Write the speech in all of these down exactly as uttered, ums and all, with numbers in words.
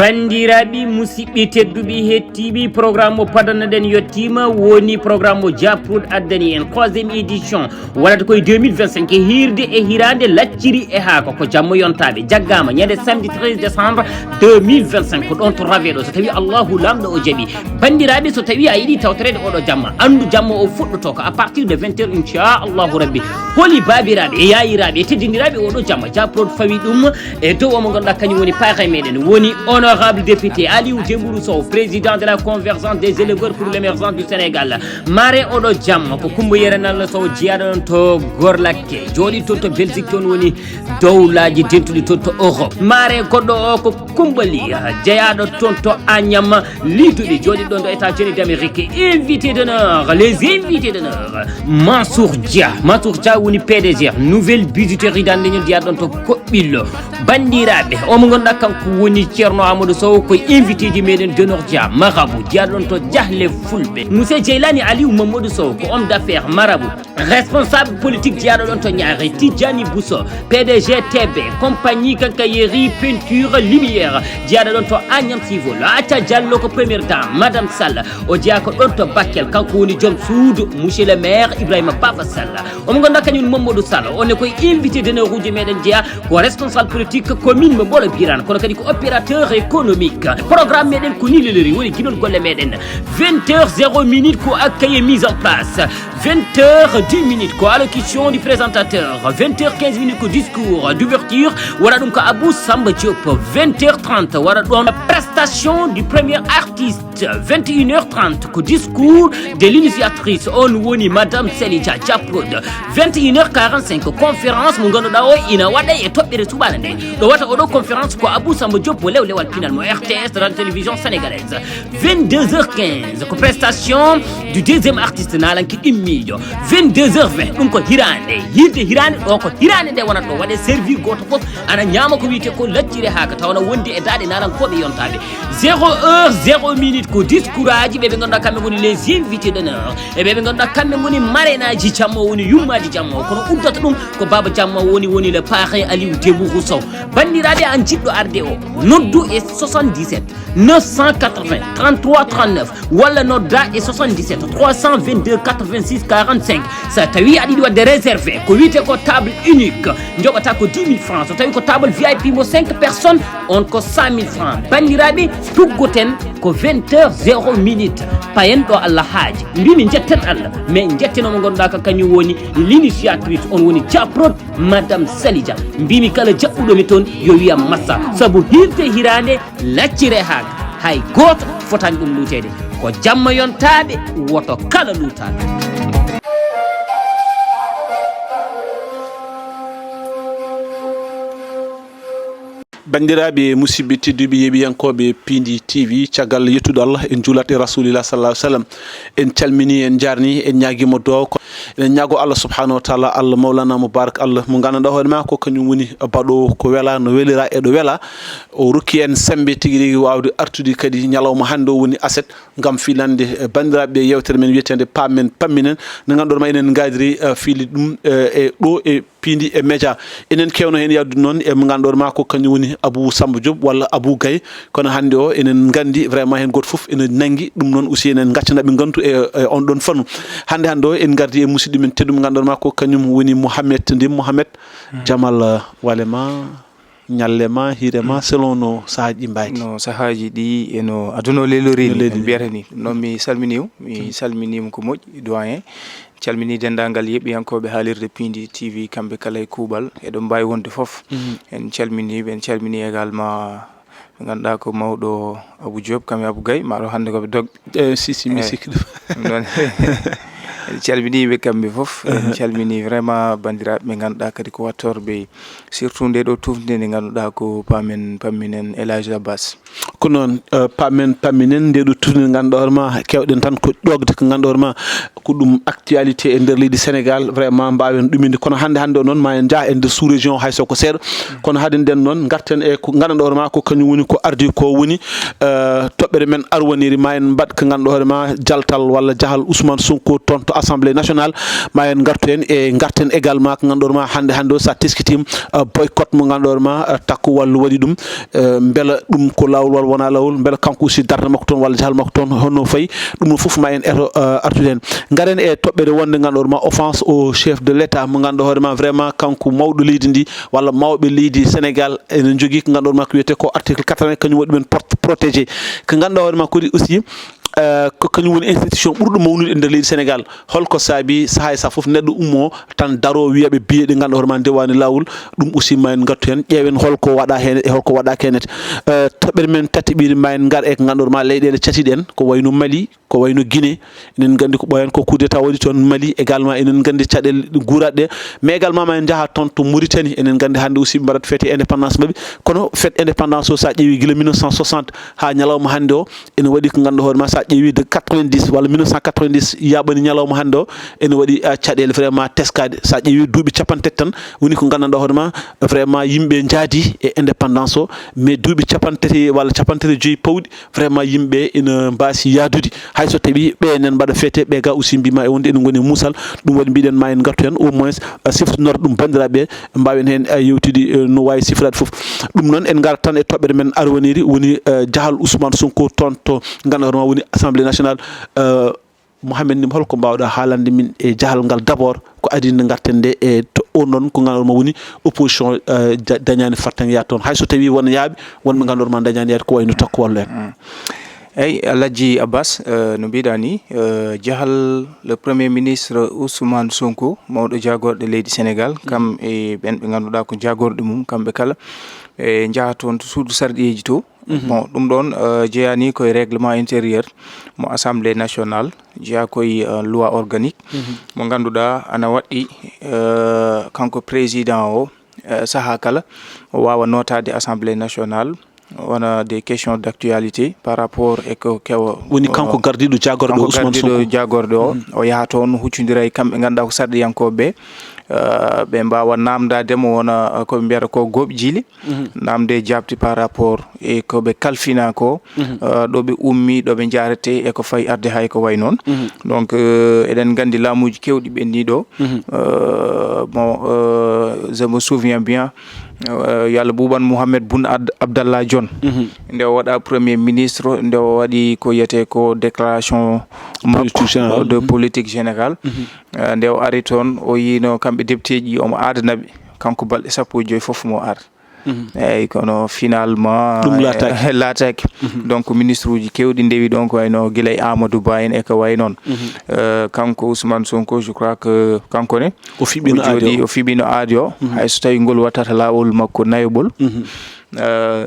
Banndiraaɓe, musidɓe tedduɓe, hettiiɓe, programme mo padannoɗen yettiima, woni programme mo Japrod addani en, troisième édition, waɗata koye deux mille vingt-cinq, e hiirde e hiraande lacciri e haako, ko jamma yontaaɓe, jaggaama ñande samedi treize décembre deux mille vingt-cinq, ko ɗoon to Raveɗo, so tawii Allahu Laamɗo o jaɓii. Banndiraaɓe, so tawii a yiɗi tawtoreede oɗo jamma, anndu jamma o fuɗɗotoo ko à partir de vingt heures, inchallahu rabbi. Holi baabiraaɓe e yaayiraaɓe e teddindiraaɓe oɗo jamma, Japrod fawi ɗum e dow o mo ngannduɗaa kañum woni parrain meɗen, woni honorable député Aliou Dembourou Sow, président de la convergence des éleveurs pour l'émergence du Sénégal. Mare oɗo jamma ko Coumba Yero Nalla Sow, jeyaaɗo ɗoon to Gorlakke, jooɗiiɗo toon to Belgique, toon woni dowlaaji dentuɗi toon to Europe. Mare goɗɗo o ko Coumba Ly, jeyaaɗo toon to Agnam, Liduɗi jooɗiiɗo ɗoon ɗo États-Unis d'Amérique, invité d'honneur, les invités d'honneur, Mansour Dia. Mansour Dia woni P D G Nouvelle Bijouterie Dande Ñol, jeyaaɗo ɗoon to Koɓɓillo. Banndiraaɓe, o mo ngannduɗaa kanko woni Ceerno Amadou Sow, ko invité ji meɗen d'honneur Dia, marabout, jeyaaɗo ɗoon to Jahle Fulɓe. Monsieur Jeylani Aliou Mamadou Sow, ko homme d'affaires, marabout. Responsable politique jeyaaɗo ɗoon to Ñaare, Tidjani Bousso, P D G T B, compagnie quincaillerie, peinture, lumière, jeyaaɗo ɗoon to Agnam Civil. Aca Diallo ko première dame, Madame Sall, o jeyaa ko ɗoon to Bakel, kanko woni joom suudu, monsieur le maire Ibrahima Baba Sall. Omo ngannduɗaa kañum Mamadou Sall, on ne koye invité d'honneur uji meɗen jeyaa, ko responsable politique commune mo Mbolo Birane, kono kadi ko opérateur économique. Programme meɗen ko ni lelori, woni ginol golle meɗen. Vingt heures zéro minute ko accueil et mise en place. Vingt heures dix minutes ko allocution du présentateur. Vingt heures quinze minutes ko discours d'ouverture. Waɗa ɗum ko Abou Samba Diop. Vingt heures trente waɗa ɗoon prestation du premier artiste. Vingt et une heures trente ko discours de l'initiatrice. On woni Madame Selija Diaprod. Vingt et une heures quarante-cinq ko conférence mo ngannduɗaa o ina waɗa e toɓɓere suɓaana nde. Ɗo wata oɗo conférence ko Abou Samba Diop mo lew lewal pinal mo R T S, Radio Télévision Sénégalaise. Vingt-deux heures quinze ko prestation du deuxième artiste naalanke ɗimmiijo. Vingt-deux heures vingt ɗum ko hiraande, hirde hiraande ɗo ko hiraande nde wonata ɗo waɗe servi gooto fof ana ñaama ko wiyetee ko lacciri haaka taw na wondi e daaɗe naalankooɓe yontaaɓe. Zéro heure zéro minute ko discours aji ɓe ɓe ngannduɗaa kamɓe ngoni les invités d'honneur e ɓe ɓe ngannduɗaa kamɓe ngoni marraine aji jamma o woni yummaaji jamma o kono uddata ɗum ko baaba jamma o woni woni le parrain Aliou Dembourou Sow. Banndiraaɓe an jiɗɗo arde o noddu e soixante-dix-sept neuf cent quatre-vingts trente-trois trente-neuf walla nodda e soixante-dix-sept trois cent vingt-deux quatre-vingt-six quarante-cinq. So tawii aɗa yiɗi waɗde réservé ko wiyetee ko table unique, njoɓata ko dix mille francs. So tawii ko table V I P mo cinq personnes, on ko cent mille francs. Banndiraaɓe, tuggoten ko vingt heures zéro minute. Payen ɗo Allah haaji. Mbimi njetten Allah, mais njetten o mo ngannduɗaa ka kañum woni l'initiatrice, on woni Japrod, Madame Salija. Mbimi kala jaɓɓuɗo mi toon yo wiyam massa. Sabu hirde hiraande laccire haak, hay gooto fotaani ɗum luuteede. Ko jamma yontaaɓe, woto kala luutaaɓe. Banndiraaɓe, musidɓe tedduɓe, yeeɓiyankooɓe Piindi T V, caggal yettude Allah, en juulat e Rasulillah sallallahu alaihi wasallam. En calmini, en jarni, en ñaagimo duwaw. Ko eɗen ñaago Allah subhanahu wa taala, Allah Mawlana Mubarak, Allah mo ngannduɗaa hoore maa ko kañum woni baɗoowo ko wela, no welira e ɗo wela. O rokki en sembe tigi rigi waawde artude kadi ñalawma hannde o woni aset ngam filande, eh, banndiraaɓe yewtere men wiyeteende Paamen Pamminen. Nde ngannduɗaa ma enen ngaadiri, eh, fili ɗum, eh, e ɗo e Piindi e Média. Enen kewno heen yahdude noon e mo ngannduɗaa ma ko kañum woni Abou Samba Diop walla Abou Gaye. Kono hannde o enen nganndi vraiment heen gooto fof ene nanngi. Ɗum noon aussi enen ngaccana ɓe ngantu e, e on ɗon fannu. Hannde, hannde o en ngardi e musidɗo men tedduɗo mo ngannduɗaa ma ko kañum woni Mouhamed Ndim. Mouhamed, jamal, eh, wale ma, ñalle ma, hiire ma, selon no sahaaji ɗi mbayti. No sahaaji ɗi e no aduna o lelori ni, en mbiyata ni. Ɗum noon mi salminiima, mi salminiima ko moƴƴi, doyen. Calmini denndaangal yeeɓiyankooɓe haalirde Piindi T V, kamɓe kala e kuuɓal, eɗo mbaawi wonde fof. Mhm. En calminiiɓe, en calmini également ɓe ngannduɗaa ko mawɗo Abou Diop, kam e Abou Gaye, maaro hannde ko ɓe dog. Eh, si, si, mi sikki ɗum. Ɗum noon, en calminiiɓe kamɓe fof. En calmini vraiment banndiraaɓe ɓe ngannduɗaa kadi ko wattorɓe, surtout nde ɗo tufnde nde ngannduɗaa ko Paamen Pamminen El Hadj Abbas. Ko noon, eh, Paamen Pamminen nde ɗo tufnde nde ngannduɗaa hoore ma, kewɗen tan ko ɗogde ko ngannduɗaa hoore ma, ko ɗum actualité e nder leydi Sénégal, vraiment mbaawen ɗuminde. Kono hannde, hannde o noon ma en njah e nder sous-région hay so ko seeɗa. Kono hade nden noon, ngarten e ko ngannduɗaa hoore ma ko kañum woni ko ardi ko woni, eh, toɓɓere men arwaniri ma en mbaɗ ko ngannduɗaa hoore ma jaltal walla jahal Ousmane Sonko toon to Assemblée nationale, ma en ngartu heen e ngarten également ko ngannduɗaa ma hannde, hannde o, so a teskitiima, euh, boycott mo ngannduɗaa ma, euh, Takku Wallu waɗi ɗum, euh, mbela ɗum ko laawol walla wonaa laawol, mbela kanko aussi darnde makko toon walla jahal makko toon honno fayi, ɗum ɗo fof ma en eto, euh, artude heen. Ngaren e toɓɓere wonde ngannduɗaa ma offense au chef de l'État mo ngannduɗaa hoore ma vraiment kanko mawɗo leydi ndi walla mawɓe leydi Sénégal ene njogii ko ngannduɗaa ma ko wiyetee ko article quatre-vingts, kañum waɗi ɗumen porte protégé. Ko ngannduɗaa hoore ma kadi aussi, euh, ko kañum woni institution ɓurɗo mawnude e nder leydi Sénégal. Holko saabi sahaa e sahaa fof neɗɗo ummo tan daro wiya ɓe biye ɗe ngannduɗaa hoore ma ndewaani laawol, ɗum aussi ma en ngartu heen, ƴeewen holko waɗa heen e holko waɗaaka heen. Euh, toɓɓere men tataɓere ma en ngar e ko ngannduɗaa ma leyɗeele catiiɗe en, ko wayno Mali, ko wayno Guinée, enen nganndi ko ɓooyan ko coup d'état waɗi toon Mali, également enen nganndi caɗeele guuraɗe ɗe, mais également ma en njaha toon to Mauritanie, enen nganndi hannde aussi ɓe mbaɗat fête indépendance maɓɓe, kono fête indépendance o so a ƴeewi gila mille neuf cent soixante haa ñalawma hannde o, ene waɗi ko ngannduɗaa hoore ma, so a ƴeewi de quatre-vingt-dix walla mille neuf cent quatre-vingt-dix yaaɓani ñalawma hannde o, ene waɗi, ah, caɗeele vraiment teskaade. So a ƴeewi duuɓi capanɗe tati tan woni ko nganndanɗaa hoore ma, vraiment yimɓe njaadi e indépendance o, mais duuɓi capanɗe tati walla capanɗe tati e joyi pawɗi, vraiment yimɓe ene mbaasi yaadude. Hay so tawi ɓe enen mbaɗa fête, ɓe ga aussi mbima e wonde ene ngoni e muusal, ɗum waɗi mbiɗen ma en ngartu heen au moins, ah, siftinorde ɗum banndiraaɓe, mbaawen heen, eh, yewtidi, eh, no waawi sifraade fof. Ɗum noon, en ngarat tan e toɓɓere men arwaniri, woni, eh, jahal Ousmane Sonko toon to ngannduɗaa hoore ma woni Assemblée nationale. Eh, Mouhamed Nim, holko mbaawɗaa haalande min e jahal ngal d'abord, ko adii nde ngarten nde e to, on ɗon ko ngannduɗaa hoore ma woni opposition, eh, ja-, dañaani fartaŋŋe yaade toon, hay so tawii won yaaɓe, wonɓe ngannduɗaa hoore ma dañaani yaade ko wayno Takku Wallu en? Mm. Eyi, Alhaji Abbas, eh, no mbiɗa ni, eh, jahal le Premier ministre Ousmane Sonko, mawɗo jaagorɗe leydi Sénégal, kam e ɓen ɓe ngannduɗaa ko jaagorɗe mum, kamɓe kala, ɓe njaha toon to suudu sarɗiyeeji to. Mhm. Bon, ɗum ɗoon, eh, jeyaani koye règlement intérieur mo Assemblée nationale, jeyaa koye, eh, loi organique, mhm, mo ngannduɗaa ana waɗɗi, eh, kanko président o, eh, sahaa kala, o waawa nootaade Assemblée nationale, wona des questions d'actualité par rapport e ko kewo. Woni kanko gardiiɗo jaagorɗo o, Ousmane Sonko. Kanko gardiiɗo jaagorɗo o, mhm, o yaha toon huccondira e kamɓe ngannduɗaa ko sarɗiyankooɓe ɓe, eh, ɓe mbaawa naamndaade mo wona, eh, ko ɓe mbiyata ko gooɓi jiili, mhm, naamnde jaabti par rapport e ko ɓe kalfina ko, mhm, eh, ɗo ɓe ummi, ɗo ɓe njaarete e ko fayi arde hay ko wayi noon. Mhm. Donc, eh, eɗen nganndi laamuuji keewɗi ɓenni ɗo. Mhm. Eh, bon, eh, je me souviens bien, eh, yo Allah ɓuuɓan Mohamed Boun Ad-, Abdallah Dionne. Mhm. Nde o waɗa Premier ministre, nde o waɗi ko wiyetee ko déclaration makko de politique générale. Mhm. Eh, nde o ari toon, o yiino kamɓe députéji, omo aadana ɓe, kanko balɗe sappo e joy fof mo ar. Mhm. Eyyi, kono finalement, ɗum laataaki. Eh, laataaki. Mhm. Donc, ministre uji keewɗi ndewi ɗoon, ko wayno gila e Amadou Ba en e ko wayi noon. Mhm. Eh, kanko Ousmane Sonko, je crois que kanko ne, o fiɓino aadi o. O fiɓino aadi o. Mhm. Hay so tawi ngol wattata laawol makko nayoɓol. Mhm. Eh,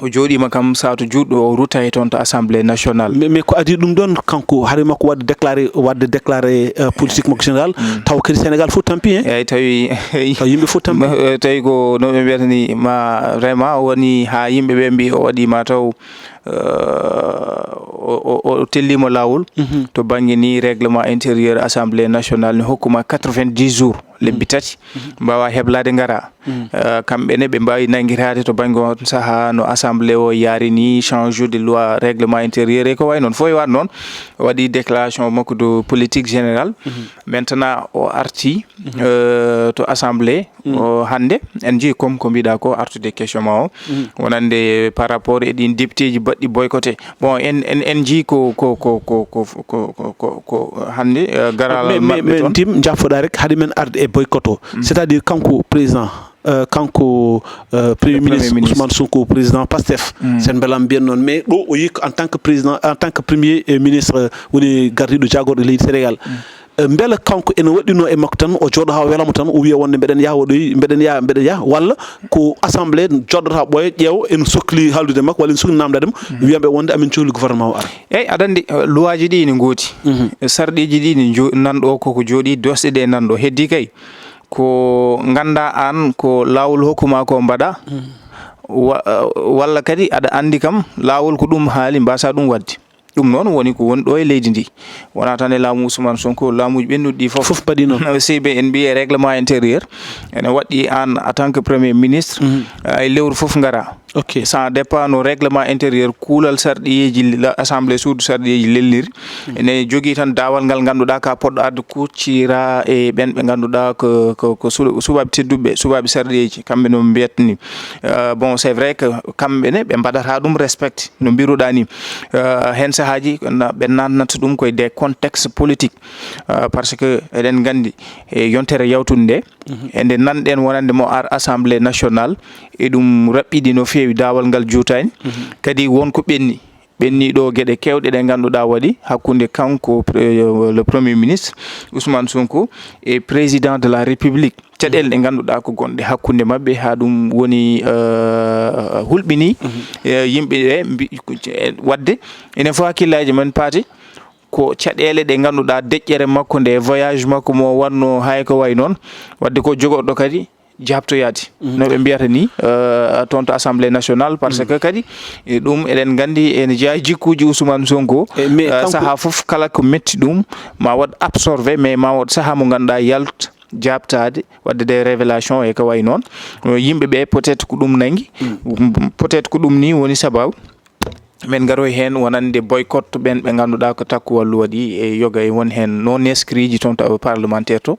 o jooɗiima kam saatu juutɗo, o ruttay toon to Assemblée nationale. Mais, mais ko adii ɗum ɗoon, kanko haray makko waɗde déclaré, waɗde déclaré, euh, politique makko générale, mm, taw kadi Sénégal fof tampi, hein? Eyyi, tawi, taw yimɓe fof tampi. Ma, euh, tawi ko no ɓe mbiyata ni, ma vraiment o woni haa yimɓe ɓe mbi o waɗi ma taw, euh, o, o, o telliima laawol, mhm, to bannge ni règlement intérieur Assemblée nationale ne hokkuma quatre-vingt-dix jours, lebbi, mhm, tati, mhm, mbaawa heblaade ngara. Mm. Eh, kamɓe ne ɓe mbaawi nanngitaade to bannge on sahaa no assemblée o yaari ni, change de loi, règlement intérieur e ko wayi noon. Fof e waɗ noon, o waɗi déclaration makko de politique générale. Mhm. Maintenant, o arti, mhm, eh, to assemblée, mm, o hannde, en njii comme ko mbiɗa ko artude question ma o. Mhm. Wonande par rapport e ɗin députéji baɗɗi boycotté. Bon, en, en, en njii ko, ko, ko hannde, eh, garal maɓɓe toon. Mais, mais, mais Tim, jaffoɗa rek, haade men arde e boycott o. Mm. C'est-à-dire, kanko président, euh, kanko, euh, Premier ministre Ousmane Sonko, président Pastef, mm, sen mbelam mbiyen noon, mais ɗo o yii ko en tant que président, en tant que premier, euh, ministre, euh, woni gardiiɗo jaagorɗe leydi Sénégal. Mm. Euh, mbela kanko ene waɗɗino e makko tan, o jooɗo haa o welamo tan, o wiya wonde mbeɗen yaha, waɗoyi, mbeɗen yaha, mbeɗen yaha, walla ko assemblée jooɗoto haa ɓooya, ƴeewa ene sokli haaldude e makko, walla ene sokli namdade mo, mm, wiya mbe wonde amin cohli gouvernement o ara? Eyyi, aɗa anndi, euh, luwaaji ɗi ene ngoodi. Mhm. Sarɗiiji ɗi ne jo-, nan ɗo koko jooɗi, doosɗe ɗe nan ɗo. Heddi kay, ko ngannda aan ko laawol hokkuma ko mbaɗa, mm, wa-, walla kadi aɗa anndi kam laawol ko ɗum haali, mbasa ɗum waɗde. Ɗum noon woni ko woni ɗo e leydi ndi. Wona tan e laamu Ousmane Sonko, laamuuji ɓennuɗi ɗi fof. Fof mbaɗi noon. Seybe en mbiye règlement intérieur, ene waɗɗi aan en tant que premier ministre, mhm, ay lewru fof ngara. Ok. Ça dépend no règlement intérieur, kuulal sarɗiyeeji la- assemblée suudu sarɗiyeeji lelniri. Ene jogii tan daawal ngal ngannduɗaa ka poɗɗo arde kuccira e ɓen ɓe ngannduɗaa ko ko ko su- suɓaaɓe tedduɓe, suɓaaɓe sarɗiyeeji, kamɓe no mbiyata ni. Euh, bon, c'est vrai que kamɓe ne ɓe mbaɗata ɗum respecte no mbiruɗaa ni. Euh, heen sahaaji na- ɓe naatnata ɗum koye des contextes politiques. Euh, parce que eɗen nganndi e yontere yawtunde nde, e nde nanɗen wonande mo ar assemblée nationale, e ɗum raɓɓiɗi no feewi, daawal ngal juutaani. Kadi won ko ɓenni ɓenni ɗo geɗe kewɗe ɗe ngannduɗaa waɗi hakkunde kanko, euh, le premier ministre Ousmane Sonko, e président de la République. Caɗeele ɗe ngannduɗaa ko gonɗe hakkunde maɓɓe, haa ɗum woni, euh, hulɓini, euh, yimɓe ɓe mbi- wadde enen fof hakkillaaji men paati ko caɗeele ɗe ngannduɗaa deƴƴere makko nde, voyage makko mo wonno hay ko way noon, wadde ko jogorɗo kadi jaabtoyaade, no ɓe mbiyata ni, euh, toon to assemblée nationale, parce que kadi e ɗum eɗen nganndi ene jeyaa e jikkuuji Ousmane Sonko. E, mais Euh, kanko- sahaa fof kala ko metti ɗum ma waɗ absorbé, mais ma waɗ sahaa mo ngannduɗaa yalt jaabtaade, waɗde des révélations e ko way noon. Euh, yimɓe ɓe peut-être ko ɗum nangi, peut-être ko ɗum ni woni sababu men ngaroy heen wonande boycott ɓen ɓe ngannduɗaa ko Takku Wallu waɗi e yoga e won heen non inscrit ji toon to parlementaire to.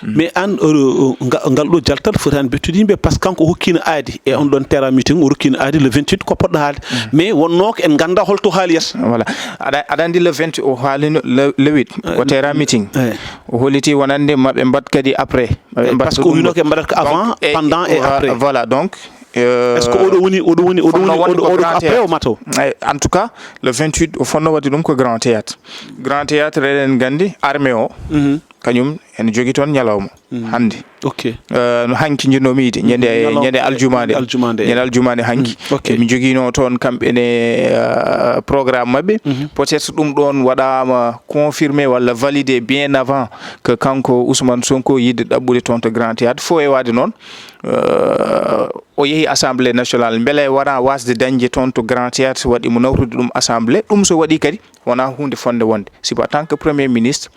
Mais aan, o- o- nga- ngal ɗo jaltal fotaani bettude yimɓe, par ce que kanko o hokkiino aadi e on ɗon terrain meeting, o rokkiino aadi le vingt-huit ko poɗɗo haalde. Mais wonnoo ko en nganndaa holto haaliyata. Voilà. Aɗa aɗa anndi le vingt o haalino le, le huit ko terrain meeting. Eh. O holliti wonande maɓe mbaɗ kadi après. Maɓe Eh, mbaɗ parce que ko o ɗum winoo ɗo. ko ɓe mbaɗata ko Donc, avant, eh, pendant et voilà, après. Voilà, donc. Euh, Est-ce que oɗo woni oɗo woni fonno oɗo wonde ko oɗo grand après théâtre. O mataw? Eh, en tout cas, le vingt-huit o fonno waɗi ɗum ko grand théâtre. Grand théâtre eɗen nganndi armée o kañum ene jogii toon ñalawma hannde. Ok. Euh, no hanki njinnomi yiide ñande Ñalawma- ñande aljumaande. Aljumaande. Ñande aljumaande hanki. Ok. Emin jogiino toon kamɓe ne, euh, programme maɓɓe. Peut-être ɗum ɗoon waɗaama confirmé walla validé bien avant que kanko Ousmane Sonko yiɗde ɗaɓɓude toon to Grand Théâtre. Fof e waade noon, euh, o yehi assemblée nationale, mbele wona wasde dañde toon to Grand Théâtre, waɗi mo nawrude ɗum assemblée. Ɗum so waɗi kadi wona huunde fonnde wonde. Sibu en tant que premier ministre,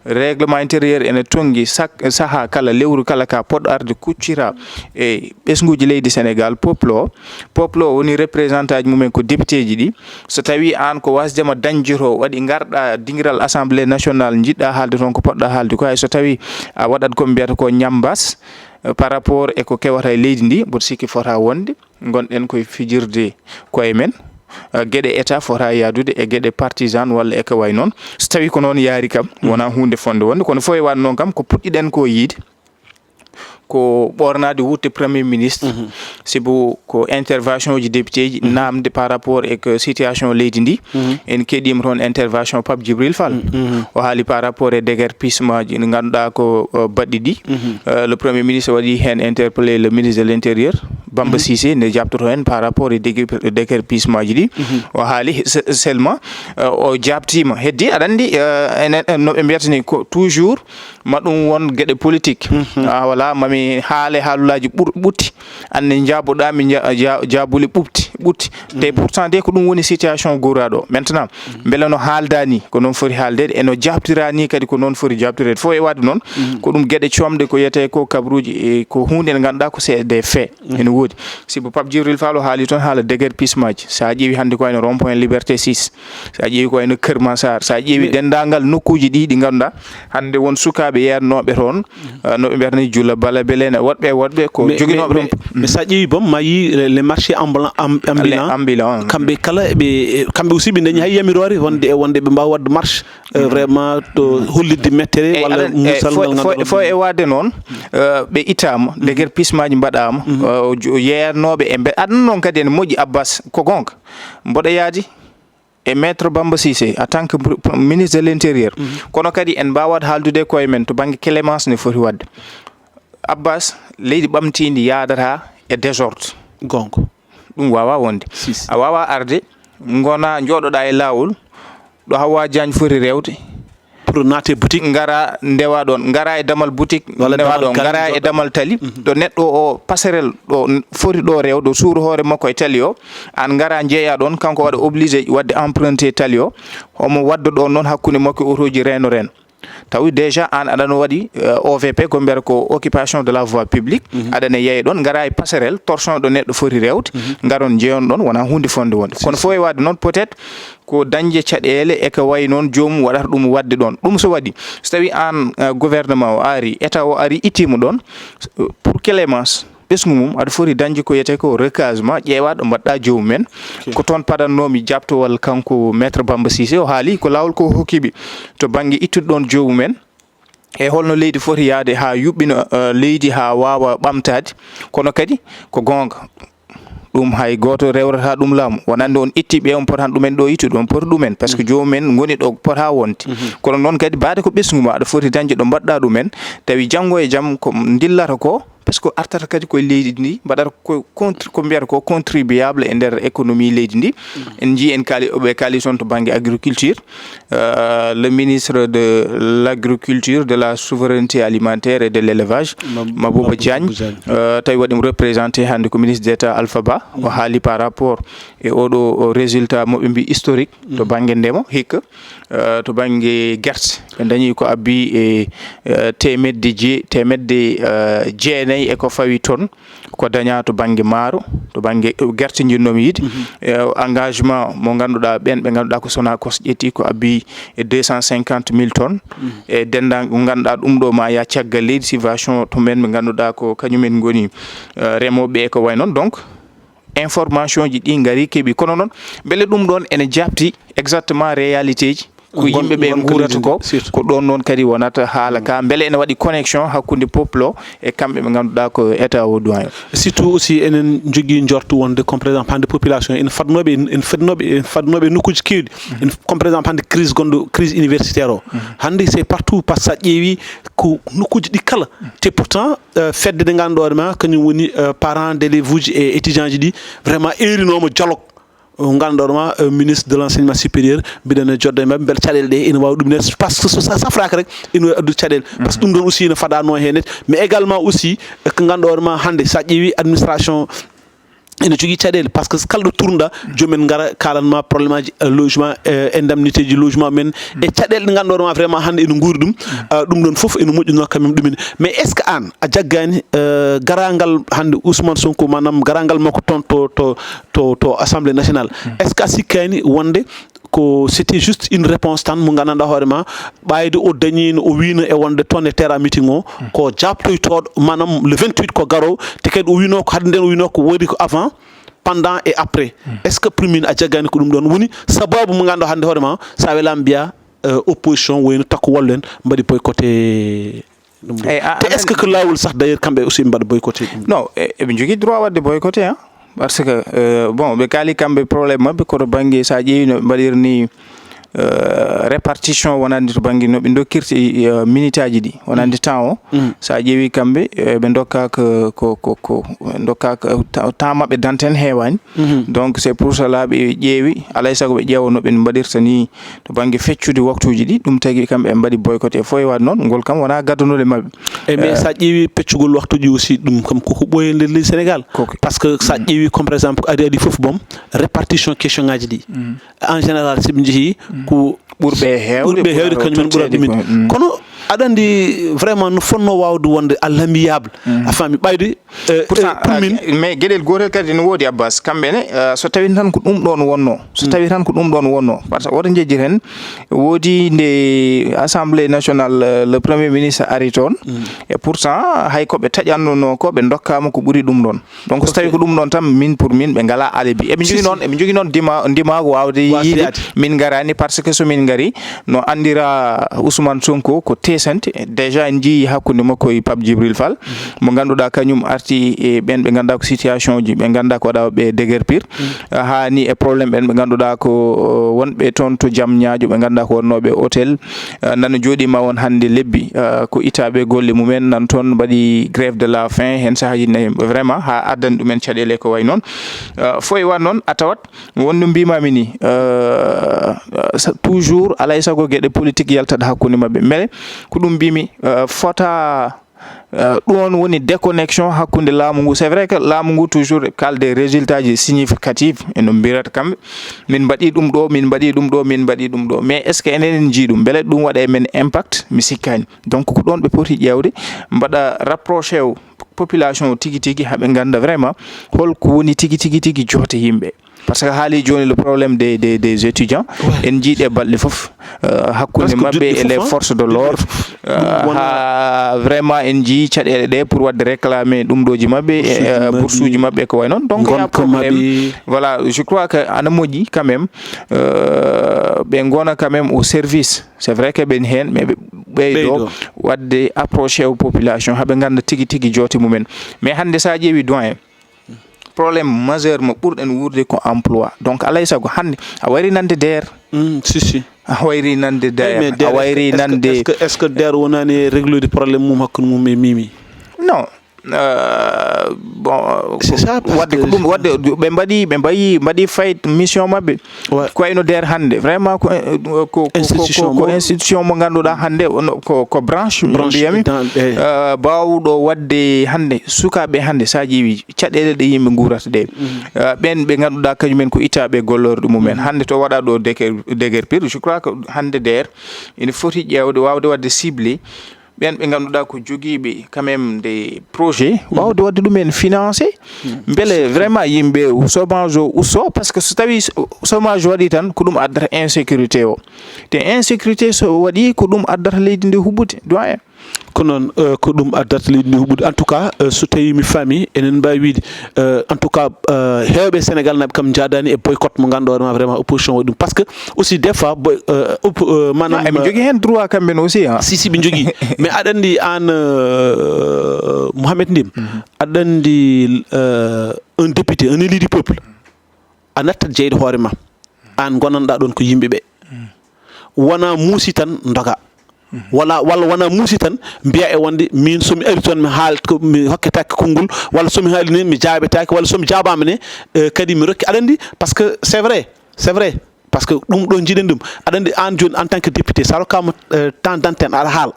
règlement intérieur ene tonngi sak- sahaa kala, lewru kala ka poɗɗo arde kuccira e ɓesnguuji leydi Sénégal, poplo. Poplo woni représentant ji mumen ko député ji ɗi. So tawi aan ko wasdema dañde to, waɗi ngarɗa dingiral assemblée nationale, njiɗɗa haalde toon ko poɗɗa haalde ko, hay so tawi a waɗat ko mbiyata ko ñambas, euh, par rapport e ko kewata e leydi ndi, mboɗo sikki fota wonde ngonɗen koye fijirde koye men, euh, geɗe état fota yaadude e geɗe partisan walla e ko way noon. So tawi ko noon yaari kam, wona huunde fonde wonde, kono fof e waade noon kam ko puɗɗiɗen ko yiide ko ɓoornaade wutte premier ministre. Sibu ko intervention ji député ji, namde par rapport e ko situation leydi ndi. En keɗiima toon intervention Pape Djibril Fall. O haali par rapport e déguerpissement ji ɗi ngannduɗaa ko, euh, baɗɗi ɗi. Euh, le premier ministre waɗi heen interpellé le ministre de l'intérieur, Bamba Cissé, nde jaabtoto en par rapport e déguer- déguerpissement ji ɗi. O haali se- seulement, euh, o jaabtiima. Heddi aɗa anndi, euh, enen, en no ɓe mbiyata ni ko toujours ma ɗum won geɗe politique. Ah, voilà, mami haale haalulaaji ɓur- ɓutti. Anne njaabuɗaa mi nja- ja- jaabuli ɓutti ɓutti. Te pourtant de ko ɗum woni situation gowraɗo. Maintenant, mbele no haalda ni ko noon foti haaldeede, e no jaabtira ni kadi ko noon foti jaabtireede. Fof e waade noon, ko ɗum geɗe coomɗe ko wiyetee ko kabaruuji, e ko huunde nde ngannduɗaa ko c'est des faits. Ene woodi. Sibu Pape Djibril Fall o haali toon haala déguerpissement ji. So a ƴeewi hannde ko wayno rond point Liberté six, so a ƴeewi ko wayno Kër Massar, so a ƴeewi denndaangal nokkuuji ɗi ɗi ngannduɗaa hannde won sukaaɓe yeernooɓe toon, uh, no ɓe mbiyata ni Jula Bala Belene, woɗɓe e woɗɓe ko Mais- joginooɓe mais- ɗum. mais- mais so a ƴeewi boom ma yi les, les marchés ambulants, am- ambulants, Ambulants. Kamɓe kala ɓe kamɓe aussi ɓe dañi hay yamiroore wonde e wonde ɓe mbaawa waɗde marche, euh, vraiment to hollitde mettere Eyi, walla aɗa- eyi, musal fo- ngal fo- ngannduɗaa fo e waade noon, euh, ɓe ittaama, déguerpissement ji mbaɗaama, euh, jo- yeernooɓe e mbe- aɗa noon kadi ene moƴƴi Abbas ko goonga. Mboɗo yaadi e maître Bamba Cissé en tant que pr- pr- ministre de l'intérieur. Kono kadi en mbaawat haaldude koye men to bannge clémence ne foti waɗde. Abbas, leydi ɓamtiindi yaadata e désordre. Goonga. Ɗum waawaa wonde. Si, si. A waawaa arde, ngona njooɗoɗaa e laawol, ɗo Hawa Diagne foti rewde. Pour naate boutique. Ngara ndewa ɗoon, ngara e damal boutique, Walla ndewa damal ɗoon, tali ngara e njooɗoɗaa. Damal tali, ɗo neɗɗo o passerelle ɗo n- foti ɗo rewde, o suura hoore makko e tali o, aan ngara njeeya ɗoon, kanko waɗa obligé waɗde emprunté tali o, omo wadda ɗoon noon hakkunde makko e otooji reeno reeno. Tawi déjà aan aɗano waɗi, euh, O V P, ko mbiyata ko occupation de la voie publique. Aɗane yeeya ɗon, ngara e passerelle, torchon ɗo neɗɗo foti rewde, ngaron njeyon ɗon, wona huunde fonde wonde. Kono fof e waɗde noon, peut-être ko dañde caɗeele e ko wayi noon, joomum waɗata ɗum waɗde ɗon. Ɗum so waɗi, so tawi aan, euh, gouvernement o ari, état o ari, ittiima ɗon, euh, pour clémence, ɓesngu mum, aɗa foti dañde ko wiyetee ko recasement, ƴeewa ɗo mbaɗɗa joomum en. Ko toon padannomi jaabtowal kanko Maître Bamba Cissé, o haali ko laawol ko hokkiɓe to bannge ittude ɗon joomum en. E holno leydi foti yahde haa yuɓɓina, eh, leydi haa waawa ɓamtaade? Kono kadi ko goonga. Ɗum hay gooto rewrata ɗum laamu. Wonande on itti ɓe on pota ɗumen ɗo ittude, on pota ɗumen, par ce que joomum en ngoni ɗo pota wonde. Kono noon kadi, baade ko ɓesngu ma, aɗa foti dañde ɗo mbaɗɗa ɗumen, tawi janngo e jam ko ndillata ko, par ce que artata kadi koye leydi ndi, mbaɗata ko contri-, ko mbiyata ko contribuable e nder économie leydi ndi. En njii en kaali, oɓe kaali toon to bannge agriculture, euh, le ministre de l'agriculture, de la souveraineté alimentaire et de l'élevage, Mab-, Mabouba Mabouba Diagne, Diagne. Euh, tawi waɗi mo représenté hannde ko ministre d'État Alpha Ba. O haali par rapport e oɗo o résultat mo ɓe mbi historique to bannge ndema, hikka, euh, to bannge gerte. Ɓe dañi ko abbi e, euh, teemedde je-, teemedde, euh, jeenayi e ko fawi ton ko daña to bannge maaro, to bannge gerte, njinnoomi yiide. E engagement mo ngannduɗaa, ɓeen ɓe ngannduɗaa ko Sonacos ƴetti ko abbi e deux cent cinquante mille tonnes. E denndaangal ko ngannduɗaa ɗum ɗo ma ya caggal leydi, subvention to men ɓe ngannduɗaa ko kañumen ngoni, eh, remooɓe e ko wayi noon. Donc, information ji ɗi ngari keɓi. Kono noon, mbele ɗum ɗoon ene jaabti exactement réalité ji? Ko yimɓe ɓe nguurata ko, ko ɗoon noon kadi wonata haala ka. Mbele ene waɗi connexion hakkunde peuple o e kamɓe ɓe ngannduɗaa ko état o doyen? Surtout aussi, enen njogii njortu wonde, comme par exemple, hannde population ene fadnooɓe, ene fadnooɓe, ene fadnooɓe e nokkuuji keewɗi. Ene, comme par exemple, hannde crise gonɗo, crise universitaire o. Hannde c'est partout, par ce que sa ƴeewi ko nokkuuji ɗi kala. Te pourtant, euh, fedde nde ngannduɗaa hoore ma, kañum woni, euh, parents d'élèves uji e étudiants ji ɗi, vraiment eerinooma dialogue. Ngannduɗaa hoore ma, euh, ministre de l'enseignement supérieur, mbiɗen e jodde e maɓɓe, mbele caɗeele ɗe ina waawi ɗum ne, par ce que so sa-, safraaka rek, ina waawi addude caɗeele. Par ce que ɗum ɗon aussi ina faɗanoo heen, mais également aussi, euh, ko ngannduɗaa hoore ma hannde, sa ƴeewi administration ina jogii caɗeele, par ce que kala ɗo tournuɗaa, joomum en ngara kaalan ma problème aji, euh, logement, euh, indemnité ji logement men, e caɗeele ɗe ngannduɗaa hoore ma vraiment hannde ina nguuri ɗum. Euh, ɗum ɗon fof ina moƴƴunoo quand même ɗum ene. Mais est-ce que aan a jaggaani, euh, garaangal hannde Ousmane Sonko, maanaam garaangal makko toon to, to, to, to Assemblée nationale? Est-ce que a sikkaani wonde ko c'était juste une réponse tan mo nganndanɗaa hoore ma, ɓayde o dañiino, o wiino e wonde toon e terrain meeting o, ko jaabtoytooɗo, maanaam le vingt-huit ko garoowo, te kadi o wiino ko, hade nden o wiino ko waɗi ko avant, pendant et après. Est-ce que pour min a jaggaani ko ɗum ɗon woni sababu mo ngannduɗaa hannde hoore ma, sa welaama mbiya, euh, opposition wayno Takku Wallu en mbaɗi boycotté ɗum ɗo. Te est-ce que ko laawol sax d'ailleurs kamɓe aussi ɓe mbaɗa boycotté ɗum? Non, e, eɓe njogii droit waɗde boycotté, hein. Par ce que, euh, bon, ɓe kaali kamɓe problème maɓɓe ko to bannge, sa ƴeewi no ɓe mbaɗirni, euh, répartition wonande to bannge no ɓe ndokkirta, euh, minute aji ɗi wonande temps o. Sa ƴeewi kamɓe, euh, ɓe ndokka ko, ko, ko, ko, ɓe ndokka ko ta-, temps maɓɓe d'antenne heewaani. Donc c'est pour cela ɓe ƴeewi, alay sago ɓe ƴeewa no ɓe mbaɗirta ni to bannge feccude waktuuji ɗi, ɗum tagi kamɓe ɓe mbaɗi boycotté. Fof e waɗ noon, ngol kam wonaa gaddanude maɓɓe. E mais sa ƴeewi peccugol waktuuji aussi, ɗum kam koko ɓooyi e nder leydi Sénégal. Par ce que sa ƴeewi comme par exemple ko adi adi fof boom, répartition question ngaji ɗi. En général, si ɓe njehii ko ɓurɓe heewde, ɓurɓe heewde, kañum en ɓura ɗumen. Kono aɗa anndi vraiment no fotnoo waawde wonde à l'amiable. A faami ɓayde. Eh, pourtant, eh, pour min, mais geɗel gootel kadi no woodi, Abbas. Kamɓe ne, eh, so tawi tan ko ɗum ɗoon wonnoo, so tawi tan ko ɗum ɗoon wonnoo, par ce que woto njejjir heen, woodi nde Assemblée nationale, eh, le premier ministre ari toon, et pourtant hay ko ɓe taƴannoo ko, ɓe ndokkaama ko ɓuri ɗum ɗoon. Donc so tawi ko ɗum ɗoon tan, min pour min, ɓe ngalaa alibi. Eɓe njogii noon, eɓe njogii noon ndima-, ndimaagu waawde yiide min ngaraani, par ce que so min ngarii, no anndira Ousmane Sonko ko teesante. Déjà en njiyii hakkunde makko e Pape Djibril Fall, mo ngannduɗaa kañum arti e ɓeen ɓe ngannduɗaa ko situation ji, ɓe ngannduɗaa ko waɗa ɓe déguerpir. Haa ni e problème ɓeen ɓe ngannduɗaa ko, uh, wonɓe toon to Diamniadio, ɓe ngannduɗaa ko wonnooɓe hôtel. Uh, nana jooɗiima on hannde lebbi, uh, ko itaaɓe golle mumen nan toon mbaɗi grève de la faim, heen sahaaji nayi vraiment haa addani ɗumen caɗeele ko wayi noon. Uh, fof e waɗ noon a tawat won no mbiimaami ni, euh, euh, sa-, toujours alaa e sago geɗe politique yaltat hakkunde maɓɓe. Mbele ko ɗum mbiimi, euh, fota Euh, ɗum on woni déconnexion hakkunde laamu ngu. C'est vrai que laamu ngu toujours kala des résultats ji significatifs, eno mbirata kamɓe, "Min mbaɗi ɗum ɗo, min mbaɗi ɗum ɗo, min mbaɗi ɗum ɗo." Mais est-ce que enen en njii ɗum? Mbele ɗum waɗa e men impact? Mi sikkaani. Donc ko ɗoon ɓe poti ƴeewde, mbaɗa rapproché o population o tigi tigi, haa ɓe ngannda vraiment holko woni tigi tigi tigi joote yimɓe. Parce que haali jooni le problème des, des, des étudiants, en njii ɗe balɗe fof, euh, hakkunde maɓɓe e les forces de l'ordre, euh, haa vraiment en njii caɗeele ɗe pour waɗde réclamer ɗum ɗooji maɓɓe, euh, boursuuji maɓɓe, ko wayi noon. Donc il y a problème. Voilà, je crois que ana moƴƴi quand même, euh, ɓe ngona quand même au service. C'est vrai que ɓen heen, mais ɓe ɓeydo waɗde approché o population, haa ɓe ngannda tigi tigi joote mumen. Mais hannde so a ƴeewi, doyen, problème majeur mo ɓurɗen wuurde ko emploi. Donc alay sago hannde a wayri nande DER. Mm, si, si. A wayri nande DER, a wayri nande. Est-ce que, est-ce que DER wonaani e réglude problème mum hakkunde mum e Mimi? Non. Euh, bon, c'est ça, wadde ko ɗum, wadde ɓe mbaɗi, ɓe mbayi, mbaɗi fayit mission maɓɓe. Ko wayno DER hannde, vraiment ko, ko institution mo ngannduɗaa hannde ko, ko branche mbiyami, euh, baawɗo waɗde hannde sukaaɓe hannde, so a ƴeewi caɗeele ɗe yimɓe nguurata ɗe. Euh, ɓen ɓe ngannduɗaa kañumen ko ittaaɓe gollorɗe mumen hannde to waɗa ɗo déguer-, déguerpir, je crois que hannde DER ene foti ƴeewde, waawde waɗde ciblé ɓen ɓe ngannduɗaa ko jogiiɓe quand même des projets, waawde waɗde ɗum en financé. Mbele vraiment yimɓe chômage o usto, parce que so tawi chômage waɗi tan ko ɗum addata insécurité o. Te insécurité so waɗi ko ɗum addata leydi ndi huɓɓude, doyen. Ko noon, euh, ko ɗum addata leydi ndi huɓɓude. En tout cas, euh, so tawi mi faami, enen mbaawi wiide, euh, en tout cas, euh, heewɓe Sénégal naɓe kam njaadaani e boycott mo ngannduɗaa hoore ma vraiment opposition waɗi ɗum. Parce que aussi des fois, boy-, euh, op-, euh, maanaam, eɓe njogii heen droit kamɓe ne aussi, hein. Si, si, ɓe njogii. Mais aɗa anndi aan, euh, Mouhamed Ndim, aɗa anndi, euh, un député, un élu du peuple, a nattat jeyde hoore ma. Aan ngonanɗaa ɗoon ko yimɓe ɓe. Wona muusi tan ndoga. Wala, walla wona muusi tan mbiya e wonde miin so mi ari toon mi haal ko mi hokketaake konngol, walla so mi haali ni mi jaabetaake, walla so mi jaabaama ne, eh, kadi mi rokki. Aɗa anndi, parce que c'est vrai, c'est vrai. Parce que ɗum ɗo njiɗen ɗum. Aɗa anndi aan jooni en tant que député, so a rokkaama, eh, temps d'antenne, aɗa haala.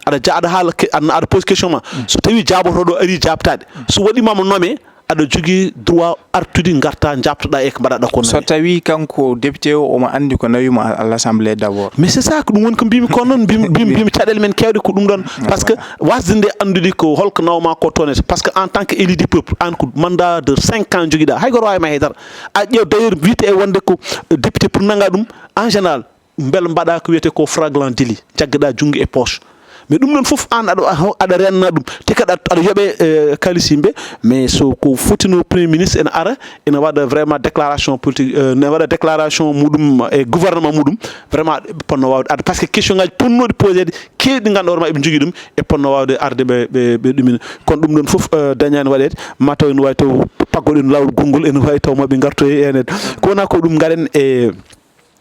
Aɗa ja-, aɗa haala, ke-, aɗa, aɗa pose question ma. So tawi jaabotooɗo ari jaabtaade. So waɗiima mo nommé, aɗa jogii droit artude ngarta njaabtoɗaa e ko mbaɗaɗaa ko. So tawi kanko député o omo anndi ko nawima à l'Assemblée d'abord. Mais c'est ça, ko ɗum woni ko mbimi ko noon, mbimi, mbimi, mbimi caɗeele men keewɗe ko ɗum ɗon. Parce que wasde nde anndude ko holko nawma ko toon. Parce que en tant que élu du peuple, aan ko mandat de cinq ans jogiɗaa. Hay goto waawi ma hay dara. A ƴeew d'ailleurs wiyte e wonde ko député pour nanga ɗum, en général, mbele mbaɗa ko wiyete ko flagrant délit, jaggaɗa junngo e poche. Mais ɗum ɗon fof aan aɗa, aɗa renna ɗum. Te kadi aɗa, aɗa yoɓe, eh, kaalis yimɓe. Mais so ko fotino Premier ministre ene ara, ene waɗa vraiment déclaration politique, eh, ene waɗa déclaration muɗum e gouvernement muɗum. Vraiment, ɓe ponno waawde arde. Parce que question ngaji ponnoɗi poseede, keewɗi ɗi ngannduɗaa hoore ma eɓe njogii ɗum, e ponno waawde arde ɓe, ɓe, ɓe ɗumina. Kono ɗum ɗon fof, eh, dañaani waɗeede. Mataw ene waawi taw paggoɗen laawol gonngol, ene waawi taw maɓe ngartoye e enen. Ko wona ko ɗum ngaɗen e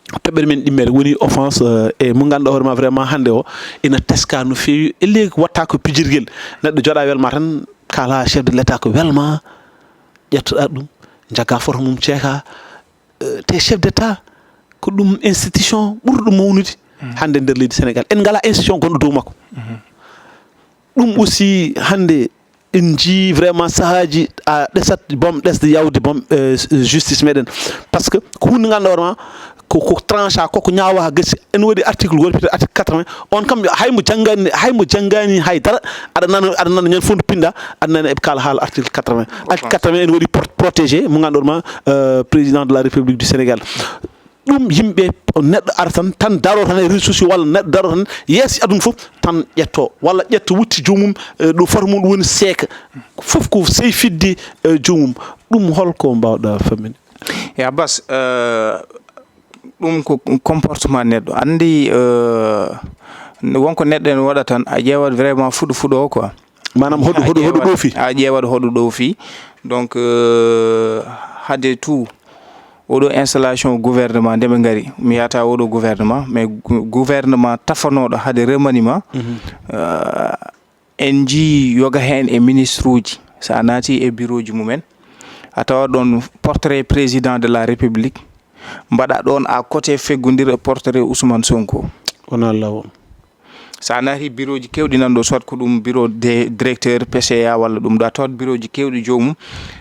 toɓɓere men ɗimmere woni offense, eh, e mo ngannduɗaa hoore ma vraiment hannde o ina teska no feewi. E leydi watta ko pijirgel. Neɗɗo jooɗa welma tan, kala chef de l'État ko welma, ƴettoɗa ɗum, jagga photo mum ceeka. Eh, te chef d'État ko ɗum institution ɓurɗo mawnude hannde nder leydi Sénégal. En ngala institution gonɗo dow makko. Ɗum aussi hannde en njii vraiment sahaaji a ɗesat boom ɗesde yawde boom, eh, justice meɗen. Parce que ko hunde ngannduɗaa hoore ma ko, ko tranche a, ko, ko ñaawa ha gasi. Ene waɗi article woni peut-être article quatre-vingts. On kam hay mo janngani, hay mo janngani hay dara, aɗa nana, aɗa nana ñande fof nde pinɗa, aɗa nana eɓe kaala haala article quatre-vingts. Article quatre-vingts ene waɗi pro-, protégé mo ngannduɗaa hoore ma, eh, président de la République du Sénégal. Ɗum yimɓe, neɗɗo ara tan, tan daro tan e réseaux sociaux walla neɗɗo daro tan yeeso aduna fof tan ƴetto walla ƴetto wutti joomum, eh, ɗo foto mum ɗum woni seeka. Fof ko sey fidde, eh, joomum. Ɗum holko mbaawɗa famminde? Ya Abbas, eh, ɗum ko comportement neɗɗo. Anndi, eh, wonko neɗɗo ene waɗa tan, a ƴeewat vraiment fuɗo fuɗo quoi. Maanaam hoɗo, hoɗo, hoɗo ɗoofi? A ƴeewat hoɗo ɗoofi. Donc, euh, hade tout, oɗo installation gouvernement, nde ɓe ngari, mi yahata oɗo gouvernement, mais gou-, gouvernement tafanooɗo hade remaniement, euh, en njii yoga heen e ministre uji. So a naati e bureau ji mumen, a tawa ɗoon portrait président de la République, mbaɗa ɗoon à côté feggondir e portrait Ousmane Sonko. Wonaa laawol. So a naati bureau ji keewɗi nan ɗo, soit ko ɗum bureau de directeur P C A walla ɗum ɗo, a tawat bureau ji keewɗi joomum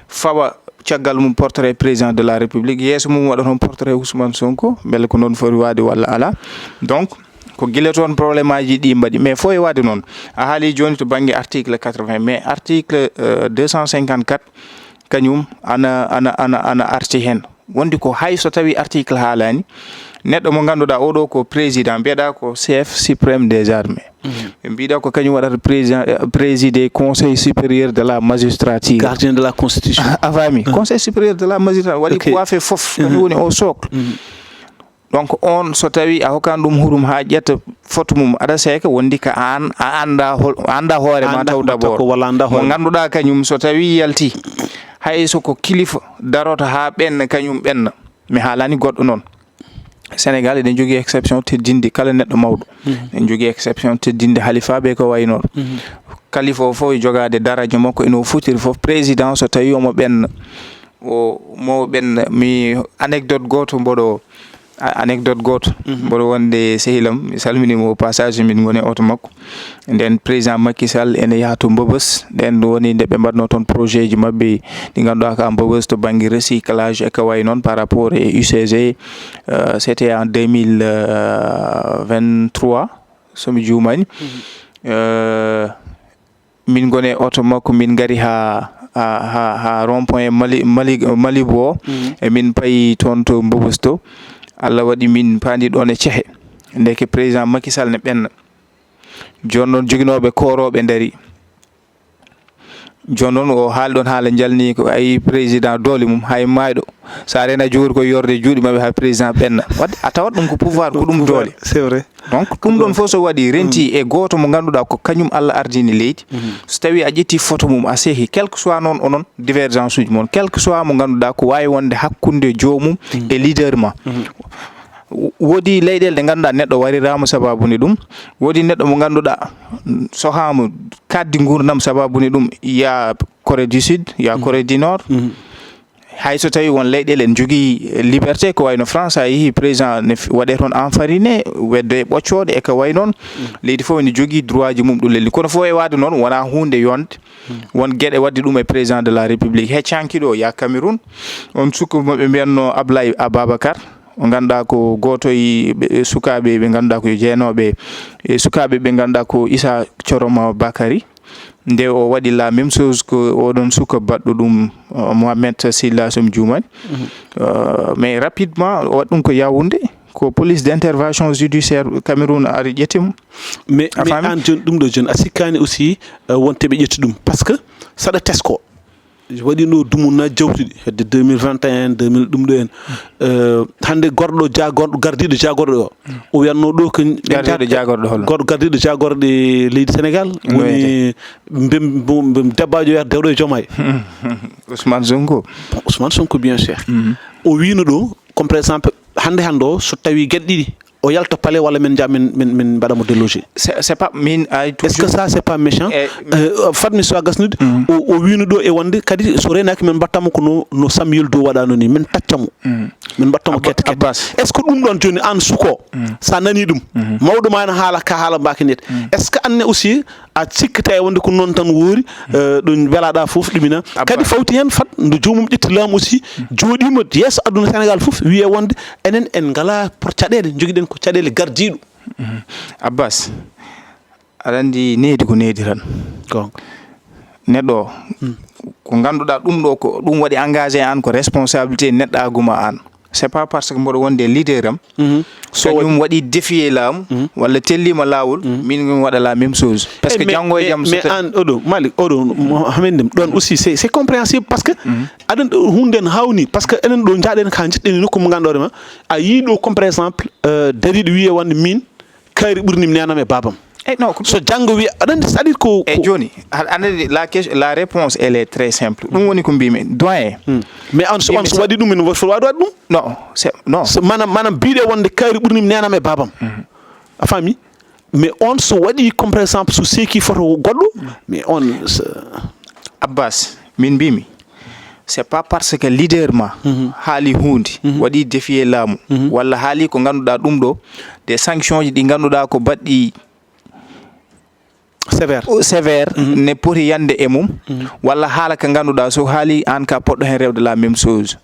fawa caggal mum portrait président de la République, yeeso mum waɗa toon portrait Ousmane Sonko, mbele ko noon foti waade walla alaa. Donc ko gila toon problème aji ɗi mbaɗi, mais fof e waade noon. A haali jooni to bannge article quatre-vingts, mais article euh, deux cent cinquante-quatre kañum ana ana ana ana arti heen. Wondi ko hay so tawi article haalaani, neɗɗo mo ngannduɗaa oɗo ko président, mbiyeɗaa ko chef suprême des armées. Ɓe mbiɗa ko kañum waɗata président, euh, présidé Conseil supérieur de la magistrature. Gardien de la constitution. A faami? Conseil supérieur de la magistrature waɗi coiffé fof, kañum woni au socle. Donc on so tawi a hokkan ɗum hurum ha ƴetta photo mum, aɗa seeka wondi ka an a anda hol a anda hoore ma taw d'abord, walla anda hoore mo ngannduɗaa kañum so tawi yalti, hay so ko kilifa darota ha ɓenna kañum ɓenna. Mi haalani goɗɗo noon. Sénégal eɗen jogii exception teddinndi kala neɗɗo mawɗo. Eɗen jogii exception teddinndi halifaaɓe ko wayi noon. Kalifa o fof e jogaade daraja makko eno fotiri fof. Président so tawi omo ɓenna, o mo ɓenna, mi anecdote gooto mboɗo anecdote gooto mboɗo wonde sehilam, mi salminimo au passage, min ngoni oto makko. Nden président Macky Sall ene yaha to Mbobos, nden woni nde ɓe mbaɗno toon projet ji maɓɓe ɗi ngannduɗaa ka Mbobos to bannge recyclage e ka wayi noon par rapport e U C G. Euh, c'était en deux mille vingt-trois so mi juumani. Euh, min ngoni e oto makko, min ngari ha ha ha, ha rond point Mali Mali Malibu o. E min payi toon to Mbobos to. Allah waɗi min paandi ɗoon e cehe. Ndeke président Macky Sall ne ɓenna. Jooni noon joginooɓe koorooɓe ndari. Jooni noon o haali ɗoon haala njalni ko ay président doole mum hay maayɗo. So a rena joori ko yorde juuɗe maɓɓe ha président ɓenna. Wadde a tawat ɗum ko pouvoir ko ɗum doole. C'est vrai. Donc ɗum ɗoon fof so waɗi renti e gooto mo ngannduɗaa ko kañum Allah ardini leydi. So tawi a ƴetti photo mum a sehi, quel que soit noon onon divergence uji mon, quel que soit mo ngannduɗaa ko waawi wonde hakkunde joomum e leader ma. Woodi leyɗeele ɗe ngannduɗaa neɗɗo wariraama sababu ni ɗum. Woodi neɗɗo mo ngannduɗaa sohaama kaddi nguurndam sababu ni ɗum, ya Corée du Sud, ya Corée du Nord. Hay so tawi won leyɗeele en jogii liberté ko wayno France, a yehi président ne waɗe toon enfariné, weddo e ɓoccooɗe e ko way noon. Leydi fof ene jogii droit ji mum ɗum lelli, kono fof e waade noon wonaa huunde yonde. Won geɗe waɗde ɗum e président de la république heccanki ɗo ya Cameroun. On suka mo ɓe mbiyatno Ablaye Ababacar, o ngannduɗaa ko gooto e sukaaɓe ɓe ngannduɗaa ko jeenooɓe e sukaaɓe ɓe ngannduɗaa ko Issa Coroma Bakary. Nde o waɗi la même chose ko oɗon suka baɗɗo ɗum, euh, Mohamed Silla, so mi juumani. Euh, mais rapidement o waɗi ɗum ko Yaoundé, ko police d'intervention judiciaire Cameroun ari ƴetti mo. Mais mais an joni ɗum ɗo joni a sikkani aussi, euh, wonte ɓe ƴetti ɗum parce que saɗa tesko waɗino dumunna jawtuɗi hedde deux mille vingt et un deux mille ɗum ɗo en. Euh, hannde gorɗo jagorɗo gardiɗo jagorɗo o o wiyatno ɗo ko gardiɗo jagorɗo hol gorɗo gardiɗo jagorɗe leydi Sénégal woni mbem mbem debbajo wiyata dewɗo e jomaay. Ousmane Sonko. Ousmane Sonko bien sûr. O wino ɗo comme par exemple hannde hannde o so tawi geɗe ɗiɗi o yalta palais walla min nja min min min mbaɗa mo déloger. C'est c'est pas min ay est ce que ça c'est pas méchant? Eh, euh, fatmi so a gasnude o o wino ɗo e wonde kadi so renaki min mbattamo ko no no Samuel Doe waɗano ni min taccamo. Min mbattamo kette kette. Est ce que ɗum ɗon joni an suko sa nani ɗum mawɗo ma ene haala ka haala mbaki net, est ce que anne aussi a sikkata e wonde ko noon tan woori? Euh, ɗum welaɗa fof ɗumina kadi fawti hen fat nde joomum ƴetti laamu aussi jooɗima yeeso aduna Sénégal fof wiye wonde enen en ngala por caɗele jogiɗen ko caɗele gardiɗo. Abbas, aɗa andi needi ko needi tan. Gonga. Neɗɗo o ko ngannduɗaa ɗum ɗo ko ɗum waɗi engagé an ko responsabilité neɗɗaagu ma an. C'est pas parce que mboɗo wonde leader am so kañum waɗi défier laamu walla tellima laawol min mi waɗa la même chose parce que janngo e jam so mais an oɗo Malik oɗo hamin ɗum ɗon aussi c'est c'est compréhensible parce que aɗen ɗo hunde en hawni parce que enen ɗo jaaɗen ka jiɗɗen e nokku mo ngannduɗaa ma a yii ɗo comme par exemple dariɗo wiye wonde min kaari ɓurnim nenam e babam. Eyyi non ko so janngo wi aɗa andi c'est à dire ko e joni aɗa andi la question la réponse elle est très simple ɗum woni ko mbimi doyen. Mais on so on so waɗi ɗum ene foti waɗi waɗi ɗum. Non c'est non. Manam manam biɗe wonde kaari ɓurnim nenam e babam. A faami? Mais on so waɗi comme par exemple so seeki photo goɗɗo mais on. Abbas, min mbimi c'est pas parce que leader ma haali hunde waɗi défier laamu walla haali ko ngannduɗaa ɗum ɗo des sanctions ji ɗi ngannduɗaa ko baɗɗi Sévère. Sévère ne poti yande e mum, walla haala ka ngannduɗaa so haali aan ka poɗɗo heen rewde la même chose.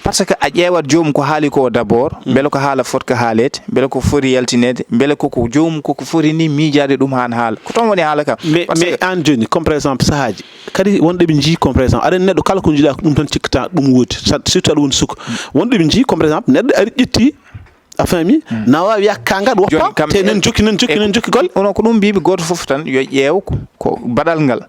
Par ce que a ƴeewat joomum ko haali ko d'abord, mbele ko haala fotka haaleede, mbele ko foti yaltineede, mbele koko joomum koko foti ni miijaade ɗum haan haala, ko toon woni haala ka. Mais, Par ce mais que aan jooni, comme par exemple sahaaji kadi wonɗo ɓe njii, comme par exemple aɗa anndi neɗɗo kala ko njiɗaa ko ɗum tan cikkata ɗum woodi, sa- surtout aɗa woni suka. Wonɗo ɓe njii, comme par exemple neɗɗo ari ƴetti a faami, na waawi yakka ngat woppa Jooni, kam te en- nen jokki nen jokki nen jokki golle. Ono ko ɗum mbiimi, gooto fof tan yo ƴeew ko- ko baɗal ngal,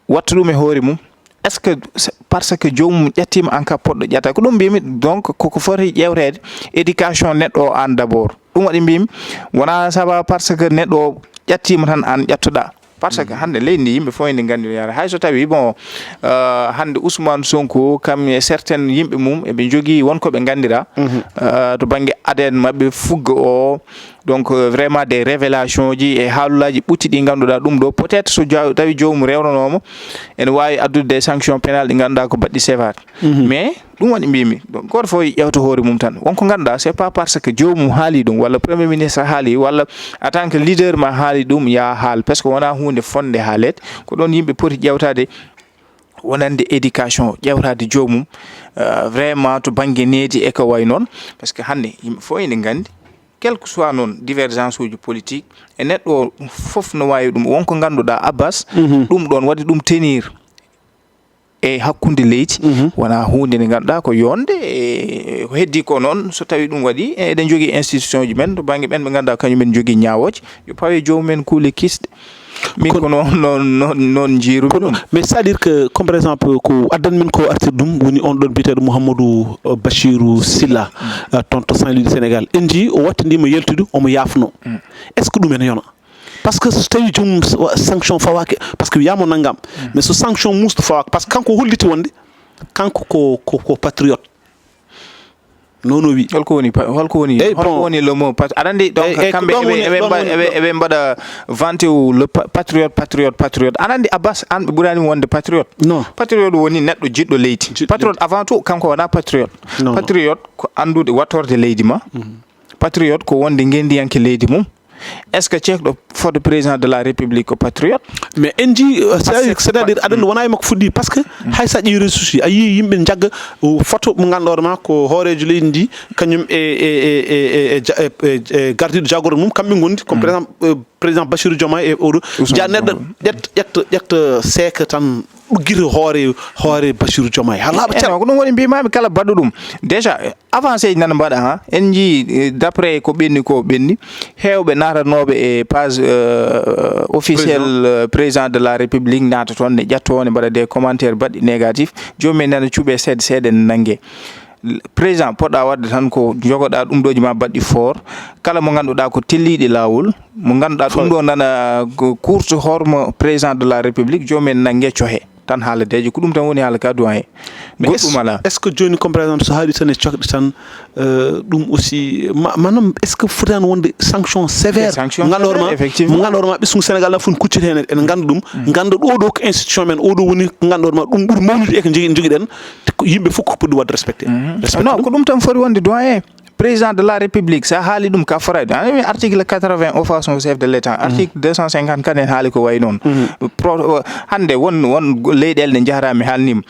watta ɗum e hoore mum. Est ce que c'est parce que joomum ƴettiima aan ka poɗɗo ƴetta? Ko ɗum mbiimi. Donc koko foti ƴeewteede, éducation neɗɗo o aan d'abord. Ɗum waɗi mbiimi, wonaa sabu par ce que neɗɗo o ƴettiima tan aan ƴettoɗaa. Par ce que hannde leydi ndi yimɓe fof ene nganndi no yaara. Hay so tawii bon, euh, hannde Ousmane Sonko kam e certains yimɓe mum eɓe njogii won ko ɓe nganndiraa, euh, to bannge aden maɓɓe, fugga o, donc euh, vraiment des révélations ji e haalulaaji ɓutti ɗi ngannduɗaa ɗum ɗo peut-être so ja- tawi joomum rewnanooma, ene waawi addude des sanctions pénales ɗi ngannduɗaa ko baɗɗi sévères. Mais ɗum waɗi mbiimi, donc gooto fof ƴeewta hoore mum tan. Won ko ngannduɗaa c'est pas parce que joomum haali ɗum walla premier ministre haali walla en tant que leader ma haali ɗum ya haal, parce que wonaa huunde fonnde haaleede. Ko ɗoon yimɓe poti ƴeewtaade wonande éducation, ƴeewtaade joomum, euh, vraiment to bannge needi e ko wayi noon. Parce que hannde yimɓe fof ene nganndi, quel que soit noon divergence uji politique, e neɗɗo o fof no waawi ɗum. Won ko ngannduɗaa Abbas, ɗum ɗoon waɗi ɗum tenir e hakkunde leydi, wonaa huunde nde ngannduɗaa ko yonde, e ko heddii ko noon, so tawii ɗum waɗii, e eɗen njogii institution ji men to bannge ɓeen ɓe ngannduɗaa kañum en njogii ñaawooje, yo pawe joomum en kuule kisɗe. Min ko noon noon noon noon njiirumi ɗum. Mais c'est à dire que comme par exemple ko addan min ko artir ɗum woni on ɗon biyeteeɗo Mouhamadou euh, Bachirou Silla, euh, toon to Saint-Louis du Sénégal, en njii o wattandiima yaltude omo yaafno. Est ce que ɗum ene yona? Parce que so tawi joom sanction fawaaki, parce que wiyama nanngam, mais so sanction muusto fawaaka, parce que kanko holliti wonde kanko ko ko, ko patriote. Nono wi Holko woni pa- holko woni Eyyi, holko bon. woni le mot pat- aɗa anndi? Donc Eyyi, eyyi, ko kamɓe ɗon eɓe woni- eɓe ɗon mba- woni- eɓe eɓe mbaɗa vante ou le pa- patriote patriote patriote. Aɗa anndi Abbas, an ɓe ɓurani wonde patriote. Non. Patriote woni neɗɗo jiɗɗo leydi. Jiɗɗo Patriote avant tout kanko wona patriote. Non, non. Patriote ko anndude wattorde leydi ma. Patriote ko wonde ngendiyanke leydi mum. Est ce que ceekɗo fodde président de la république ko patriote? Mais en njii euh, c'est à dire- que c'est à dire aɗa anndi wona e makko fuɗɗi, parce que hay sa ƴeewi réseau sociaux a yii yimɓe njagga euh, photo mo ngannduɗaa ma ko hooreejo leydi ndi, kañum e e e e e e ja- e- e- e gardiiɗo jagorɗo mum, kamɓe ngondi comme par exemple euh, président Bachirou Diomaye e oɗo. Nja neɗɗo ƴetta ƴetta ƴetta seeka tan ɗuggita hoore hoore Bachirou Diomaye haa laaɓa cer. Eno ko ɗum woni mbimami, kala baɗɗo ɗum déjà avancé ji nana mbaɗa ha en njii eh, d'après ko ɓenni ko ɓenni, heewɓe natanooɓe e page euh, officielle euh, président de la république naata toon ne ƴetta ne mbaɗa des commentaires baɗɗi négatif. Joomum en nana cuuɓe seeɗa seeɗa ne nannge. Président poɗɗa waɗde tan ko jogoɗa ɗum ɗoji ma baɗɗi fort, kala mo ngannduɗa ko telliɗi laawol, mo ngannduɗa ɗum ɗo nana ko courte hormo président de la république, joomum en nannge cohe tan. Haaladeejo ko ɗum tan woni haala ka doyen. Mais goɗɗum ala. Est ce que jooni comme par exemple so haali tan e cokɗe tan euh, ɗum aussi ma- manam est ce que fotani wonde sanction sévère? Sanction Ngannduɗaa sévère, ma effectivement. Ngannduɗaa ma ɓesngu Sénégal na foti kuccita heen, en ngannda ɗum. Ngannda ɗo ɗo ko institution men, oɗo woni ngannduɗaa ma ɗum ɓuri mawnude e ko jogi jogiɗen. Te ko yimɓe fof ko poɗɗi waɗde respecté. Non, ko ɗum tan foti wonde doyen. Président de la république sa haali ɗum ka forayde an article quatre-vingts offense au chef de l'état, article deux cent cinquante-quatre en haali ko wayi noon. Pro- hannde won won leyɗele ɗe njahata mi haalnima,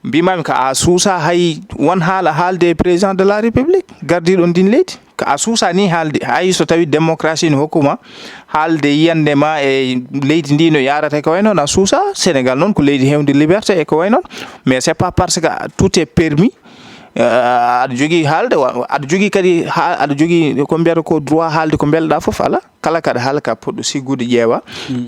mbimami ko a suusa hay won haala haalde e président de la république gardiɗo ndin leydi, ko a suusa ni haalde. Hay so tawi démocratie ne hokkuma haalde yiyande ma e leydi ndi no yarata e ko wayi noon, a suusa. Sénégal noon ko leydi hewndi liberté e ko wayi noon, mais c'est pas parce que tout est permis. Euh, aɗa jogii haalde wa- aɗa jogii kadi ha- aɗa jogii ko mbiyata ko droit haalde ko mbelɗa fof. Ala, kala kaɗa haala ka poɗɗo siggude ƴeewa.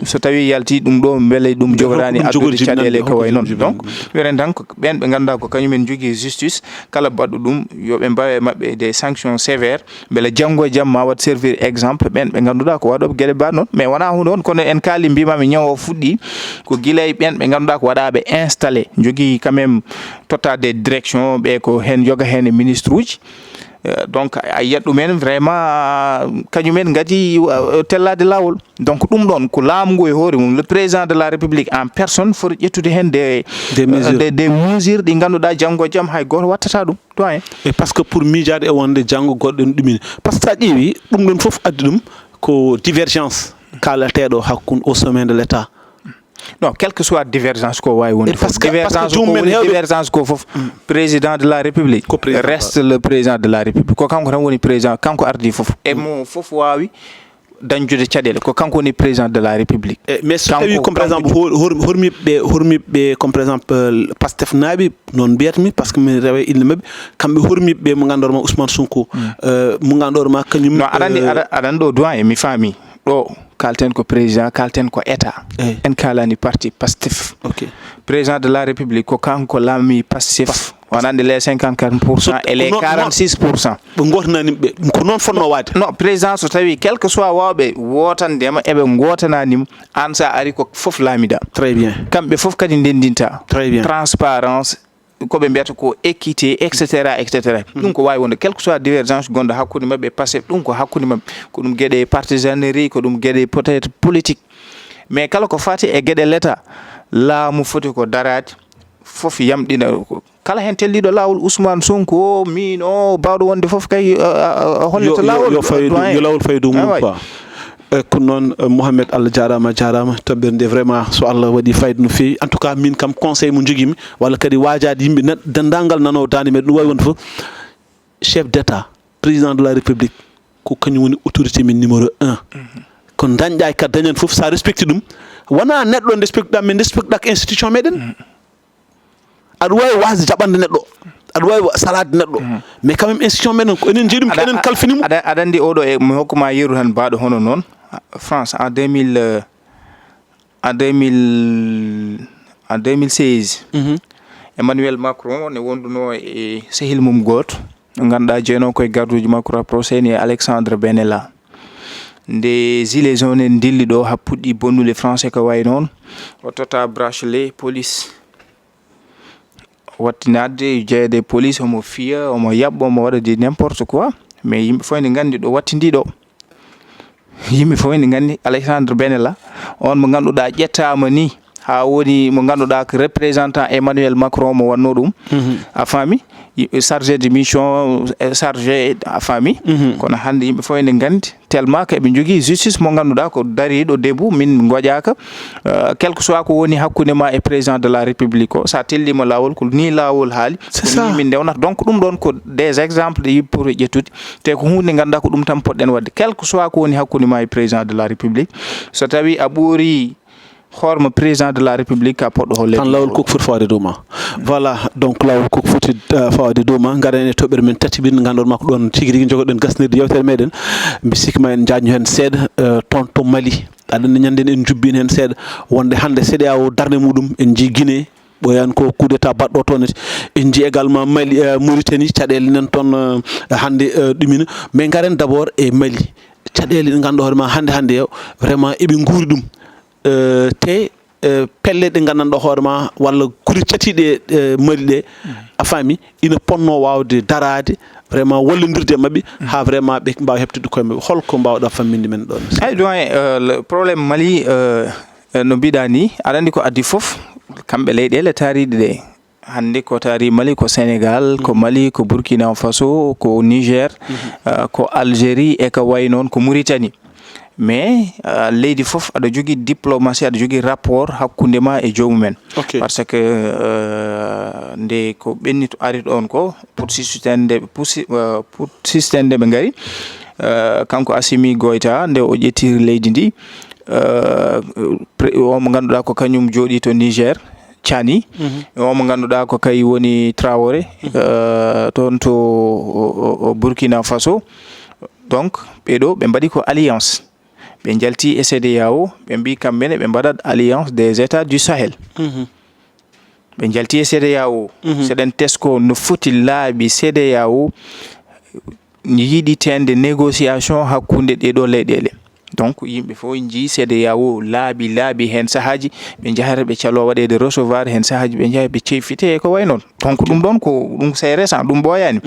So tawi yalti ɗum ɗo mbele ɗum jogorani ɗum addude jogori caɗele jibinande, ko wayi ɗum noon. jibinande. Donc wiren tan ko ɓen ɓe ngannduɗa ko kañumen jogii justice, kala baɗɗo ɗum yoɓe mbawe maɓɓe des sanctions sévères, mbele janngo e jamma waɗa servir exemple ɓen ɓe ngannduɗa ko waɗoɓe gueɗe mbaɗ noon. Mais wona hunde on, kono en kaali mbimami ñaw o fuɗɗi ko guilay ɓen ɓe ngannduɗa ko waɗaɓe installé, jogii quand même totta des directions, ɓe ko heen yoga heen e ministre uji. Euh, donc a yiyat ɗumen vraiment kañumen ngadi euh, tellade laawol. Donc ɗum ɗon ko laamu ngu e hoore mum, le président de la république en personne foti ƴettude heen des Des mesures. des, des mesures ɗi ngannduɗa janngo e jam hay gooto wattata ɗum, doyen. E parce que pour miijaade e wonde janngo goɗɗo en ɗumini, parce que sa ƴeewi ɗum ɗon fof addi ɗum ko divergence. kalateeɗo hakkunde au sommet de l' État? Non, quelle que soit divergence ko wawi wonde Et parce fof que- parce que divergence ko jomumen woni heewɓe- divergence ko fof, président de la république Ko président. Reste le président de la république, ko kanko tan woni président, kanko ardi fof e mo fof wawi dañjude caɗele, ko kanko woni président de la république. Eh, mais so Kanko- tawi comme par kanko- exemple hor- hor- hormiɓe hormiɓe comme par exemple euh, Pastef naaɓe, noon mbiyatmi, parce que mi rewa inde maɓɓe, kamɓe hormiɓe mo ganduɗa ma Ousmane Sonko, euh, mo ganduɗa ma kañum Non, aɗa andi euh, aɗa- aɗa andi ɗo doyen, mi faami ɗo kalten ko président, kalten ko état. Eh. En kalani parti Pastef. Ok. Président de la république ko kanko laami Pastef, wonande les cinquante quatre pour cent et les Non, non. quarante six pour cent. Ɓe gotananima ɓe, ko noon fotno waade. Non, président so tawi quel que soit wawɓe wotandema eɓe gotananima, an sa ari ko fof laamida. Très bien. Kamɓe fof kadi ndendinta. Très bien. Transparence, ko ɓe mbiyata ko équité, et cetera, et cetera. Ɗum ko wawi wonde quel que soit divergence gonɗo hakkude maɓɓe, parce que ɗum ko hakkude maɓɓe, ko ɗum gueɗe partisanerie, ko ɗum gueɗe peut-être politique. Mais kala ko fati e gueɗe l' État, laamu foti ko darade fof yamɗina ko kala hen telliɗo lawol. Ousmane Sonko min o bawɗo wonde fof kay uh, uh, uh, hollita Yo- yo- lawol yo faydu- doyen. Yo lawol faydu Ah, mum ouais. Quoi. E kono noon eh, Mohamed, Allah jarama, jarama. Toɓɓere nde vraiment so Allah waɗi fayida no fewi. En tout cas min kam conseil mo joguimi, walla kadi wajade yimɓe nan- dendagal nanowo dande meɗen, ɗum wawi wonde fof, chef d' état, président de la république, ko kañum woni autorité men numéro un. Ko dañɗa e ka dañan fof, sa respecte ɗum, wona neɗɗo respecte ɗa, min respecte ɗa ko institution meɗen. Aɗa wawi wasde jaɓande neɗɗo, aɗa wawi salade neɗɗo, mais quand même institution meɗen ko enen jeeyi ɗum, ko enen kalfini mo. Aɗa- aɗa andi oɗo e mi hokkuma yeru tan mbaɗo hono noon. France en deux mille euh, en deux mille en deux mille seize, Emmanuel Macron ne wonduno e sehil mum goto, ganduɗa jeeno koye garduji makko rapproché ni e Alexandre Benella. Nde gilets jaunes en dilli ɗo ha puɗɗi bonnude français ko wayi noon, o totta bracelet police, wattinade jeeyede e police, omo fiya, omo yaɓɓa, omo waɗa de n'importe quoi. Mais yimɓe fof ene gandi ɗo wattindi ɗo. Yimɓe fof ene gandi Alexandre Benella, on mo ganduɗa ƴettama ni ha woni mo ganduɗa ko représentant Emmanuel Macron mo wanno ɗum. A faami? Chargé de mission, chargé, a faami? Kono hande yimɓe fof ene gandi tellement que eɓe jogui justice mo ganduɗa ko dariɗo debout, min mi goƴaka. Euh, quel que soit ko woni hakkude ma e président de la république o, sa tellima lawol ko ni lawol haali. C'est ça. Min ndewnata. Donc ɗum ɗon ko des exemples de yimɓe pour ƴettude. Te ko hunde ganduɗa ko ɗum tan poɗɗen wadde, quel que soit ko woni hakkude ma e président de la république. So tawi a ɓoori horma président de la république, ka poɗɗo holle tan lawol koko foti fawade dow ma. Voilà, donc lawol koko foti euh, fawade dow ma. Garen e toɓɓere men tati ɓin ganduɗa ma ko ɗon tigi rigi jogoɗen gasnirde yewtere meɗen. Mbi sikki ma en jaño hen seeɗa euh, toon to Mali. Aɗa andi ñande en jubbin hen seeɗa wonde hande C E D E A O darde muɗum en jii Guinée. Ɓoyan ko coup d'état baɗɗo toon. En jii également Mali, euh, Mauritanie, caɗele nan toon euh, hande euh, ɗumina. Mais garen d'abord e Mali. Caɗele ɗe ganduɗa hoore ma hande hande o vraiment eɓe guuri ɗum. Euh, te euh, pelle ɗe gandanɗa hoore ma walla guure catiɗe euh, Mali ɗe, a faami, ina ponno wawde darade vraiment wallodirde e mabɓe ha vraiment ɓe mbawa heptude koye mabɓe. Holko mbawɗa famminde men ɗon? Ay doyen, euh, le problème Mali, euh, euh, no mbiɗa ni, aɗa andi ko addi foof, kamɓe leyɗele taariɗe ɗe. Hande ko taari Mali, ko Sénégal, ko Mali, ko Burkina Faso, ko Niger, euh, ko Algérie e ka wayi noon, ko Mauritanie. Mais euh, leydi foof aɗa jogui diplomatie, aɗa jogui rapport hakkude ma e jomumen. Ok. Parce que euh, nde ko ɓenni to ari ɗon ko pour sustende, pour si- euh, pour sustende ɓe gari. Euh, kanko Assimi Goïta nde o ƴettiri leydi ndi, euh, pre- o mo ganduɗa ko kañum jooɗi to Niger, Tchani. O mo ganduɗa ko kay woni Traoré, euh, toon to o- o- o Burkina Faso. Donc ɓeɗo ɓe mbaɗi ko alliance. Ɓe jalti e C E D E A O, ɓe mbi kamɓene ɓe mbaɗat alliance des états du Sahel. Ɓe jalti e C E D E A O. Seɗen tesko no foti laaɓi C E D E A O yiɗitende négociation hakkunde ɗeɗo leyɗele. Donc yimɓe fof jii C E D E A O laaɓi laaɓi, hen sahaji ɓe jahata ɓe calo waɗede recevoir, hen sahaji ɓe jaha ɓe ceyfite e ko way noon. Donc ɗum ɗon ko ɗum, c'est récent, ɗum ɓooyaani.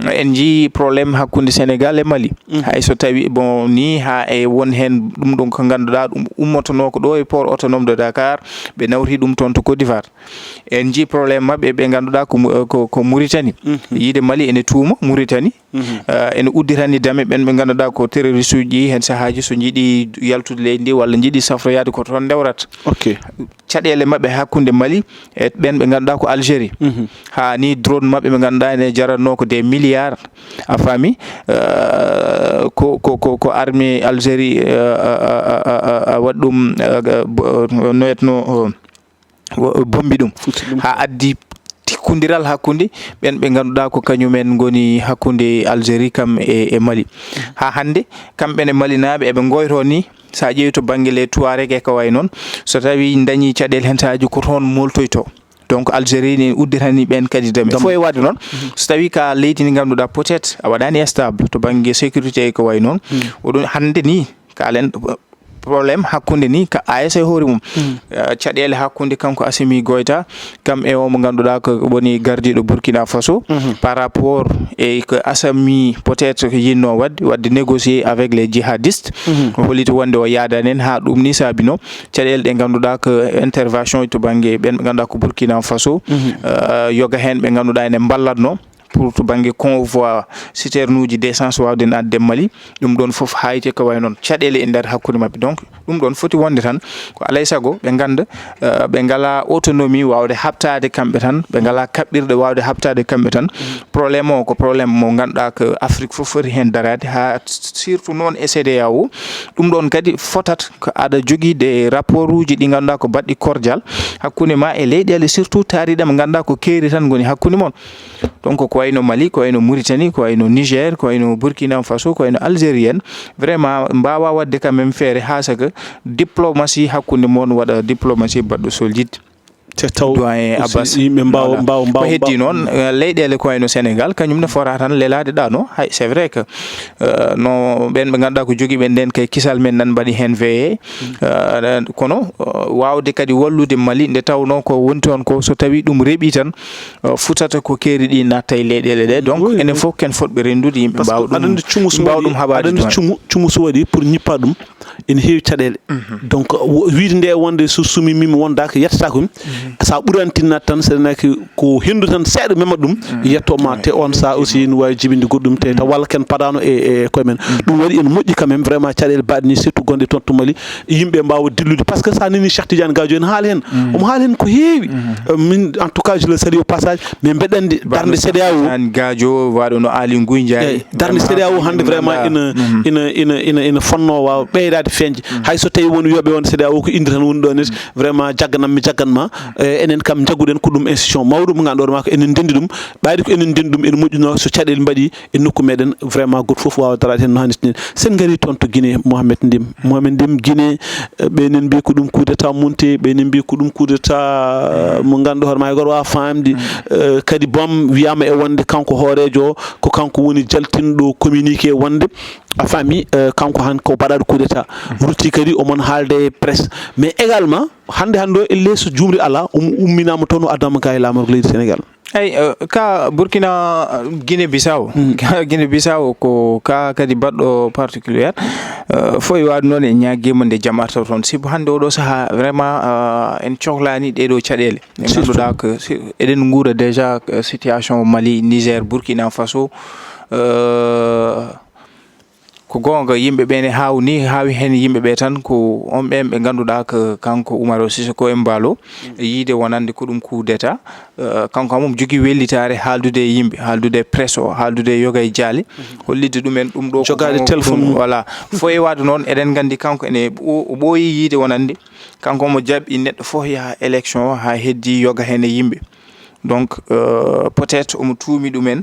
En njii problème hakkunde Sénégal e Mali. Hay so tawi, bon, ni haa e won heen ɗum ɗon ko ngannduɗaa ɗum ummotonoo ko ɗo e port autonome de Dakar, ɓe nawri ɗum toon to Côte d'Ivoire. En njii problème maɓɓe ɓe ngannduɗaa ko Mu-, ko, ko Mauritanie. Yiide Mali ene tuuma Mauritanie. Eh, ene uddirani dame ɓen ɓe ngannduɗaa ko terroriste uji ɗi, heen sahaaji so njiɗi yaltude leydi ndi walla njiɗi safroyaade ko toon ndewrata. Ok. Caɗeele maɓɓe hakkunde Mali e ɓen ɓe ngannduɗaa ko Algérie. Haa ni drone maɓɓe ɓe ngannduɗaa ene jaratnoo ko des milliards. A faami? Eh, ko, ko, ko, ko armée Algérie, eh, eh, eh, eh, eh, waɗi ɗum, eh, bo-, no etno, oh, wo-, bombi ɗum. Futti ɗum. Haa addi tikkondiral hakkunde ɓen ɓe ngannduɗaa ko kañumen ngoni hakkunde Algérie kam e, e Mali. Haa hannde, kamɓe ne Malinaaɓe eɓe ngoyto ni, so a ƴeewi to bannge les Touareg e ko wayi noon, so tawi dañi caɗeele heen sahaaji ko toon moltoyto. Donc Algérie ne uddirani ɓen kadi dame. Dame. Fof e waɗde noon, so tawi ka leydi ndi ngannduɗaa peut-être a waɗaani stable to bannge sécurité e ko wayi noon, oɗon hannde ni kaalen, problème hakkunde ni ka A S e hoore mum. Eh, caɗeele hakkunde kanko Assimi Goïta, kam e o mo ngannduɗaa ko woni gardiiɗo Burkina Faso, par rapport e ko Assimi peut-être ko yinnoo waɗde, waɗde négocier avec les djihadistes. O holliti wonde o yaadaani heen, haa ɗum ni saabino caɗeele ɗe ngannduɗaa ko intervention to bannge ɓen ɓe ngannduɗaa ko Burkina Faso, eh, yoga heen ɓe ngannduɗaa ene mballatnoo pour to bannge convoi citerne uji d'essence waawde naatde Mali. Ɗum ɗon fof haayti ko wayi noon caɗeele e nder hakkunde maɓɓe. Donc ɗum ɗon foti wonde tan ko alay sago ɓe ngannda, eh, ɓe ngalaa autonomie waawde haɓtaade kamɓe tan, ɓe ngalaa kaɓɓirɗe waawde haɓtaade kamɓe tan. Problème o ko problème mo ngannduɗaa ko Afrique fof foti heen daraade, haa surtout noon e C D A O. Ɗum ɗon kadi fotat ko aɗa jogii des rapport uji ɗi ngannduɗaa ko baɗɗi cordial hakkunde ma e leyɗeele, surtout taariɗe mo ngannduɗaa ko keeri tan ngoni hakkunde mon. Donc ko wayno Mali, ko wayno Mauritanie, ko wayno Niger, ko wayno Burkina Faso, ko wayno Algérie en, vraiment mbaawa waɗde quand même feere haa saka diplomatie hakkunde mon waɗa diplomatie baɗɗo solide. Te taw doyen aussi Abbas, yimɓe mbaawa, voilà, mbaawa, mbaawa, ko heddi mbaawa. Noon, eh, leyɗeele ko wayno Sénégal, kañum ne fota tan lelaade ɗaano. Hay, c'est vrai que, eh, no ɓen ɓe ngannduɗaa ko jogii ɓen nden kay kisal men nan mbaɗi heen veillé. Eh, kono, eh, waawde kadi wallude Mali nde tawnoo ko woni toon ko so tawi ɗum reɓi tan, eh, futata ko keeri ɗi natta e leyɗeele ɗe. Donc, oui, enen fof ken fotɓe renndude yimɓe mbaawa ɗum, aɗa anndi cumu so mbaawa waɗi, ɗum haɓaade aɗa anndi toon. Cumu, cumu so waɗi pour ñippa ɗum, ene heewi caɗeele. Donc, wo-, wiide nde wonde so sumi mimi wondaaka, yettata ko mi. Sa ɓurani tinnaade tan, so renaki ko henndu tan seeɗa mema ɗum, yetto ma, te on saha aussi ne waawi jibinde goɗɗum, te taw walla ken padaano e, e koye men. Ɗum waɗi ene moƴƴi quand même, vraiment, caɗeele baɗe ni, surtout gonɗe toon to Mali, yimɓe mbaawa dillude. Par ce que sa nani Cheikh Tidiane Gadio ene haala heen. Omo haala heen ko heewi. Euh, min, en tout cas, je le salue au passage, mais mbeɗa anndi darnde C D A O. Gadio, waɗo no Aly Ngouille Ndiaye. Eyi, darnde C D A O hannde vraiment ina, ina, ina, ina, ina fonnoo waawa ɓeydaade feeñde. Hay so tawii won wiyooɓe won C D A O ko innde tan woni ɗo ne, vraiment jagganam mi jaggan ma. Eh, enen kam njagguɗen ko ɗum institution mawɗo mo ngannduɗaa ma ko enen ndenndi ɗum. Ɓayde ko enen ndenndi ɗum ene moƴƴunoo so caɗeele mbaɗi e nokku meɗen, vraiment gooto fof waawa daraade heen no haanirta ni. Sen ngarii toon to Guinée, Mohamed Ndim. Mohamed Ndim, Guinée, eh, ɓe enen mbiyi ko ɗum coup d'état monté, ɓe enen mbiyi ko ɗum coup d'état, eh, mo ngannduɗaa hoore ma hay gooto waawa faamde, eh, kadi boom wiyaama e wonde kanko hooreejo o, ko kanko woni jaltinɗo communiqué wonde, a faami, eh, kanko han ko baɗaaɗo coup d'état. Rutti kadi omon haalde e presse. Mais également, hannde hannde o, elle so juumri alaa, omo umminaama toon o addaama ga e laamorgo leydi Sénégal. Eyi, eh, ka Burkina, eh, Guinée Bissau. Ka Guinée Bissau ko ka kadi baɗɗo particulier. Eh, fof e waɗde noon en ñaagiima nde jam arta toon. Sibu hannde oɗo sahaa vraiment, eh, en cohlaani ɗee ɗoo caɗeele. Ɗe ngannduɗaa ko si-, eɗen nguura déjà, eh, situation Mali, Niger, Burkina Faso, eh, ko goonga, yimɓe ɓe ne haawi ni, haawi heen yimɓe ɓe tan, ko on ɓeen ɓe ngannduɗaa ko kanko Umaro Sissoco Embaló, e yiide wonande ko ɗum coup d'état, eh, kanko kam omo jogii wellitaare haaldude e yimɓe, haaldude e presse o, haaldude e yoga e jaale, hollitde ɗumen ɗum ɗo ko jogaade kanko téléphone ɗum, mum. Voilà. Fof e waɗde noon, eɗen nganndi kanko ene ɓo-, o ɓooyi yiide wonande, kanko omo jaɓi neɗɗo fof yaha élection o haa heddi yoga heen e yimɓe. Donc, eh, peut-être omo tuumi ɗumen,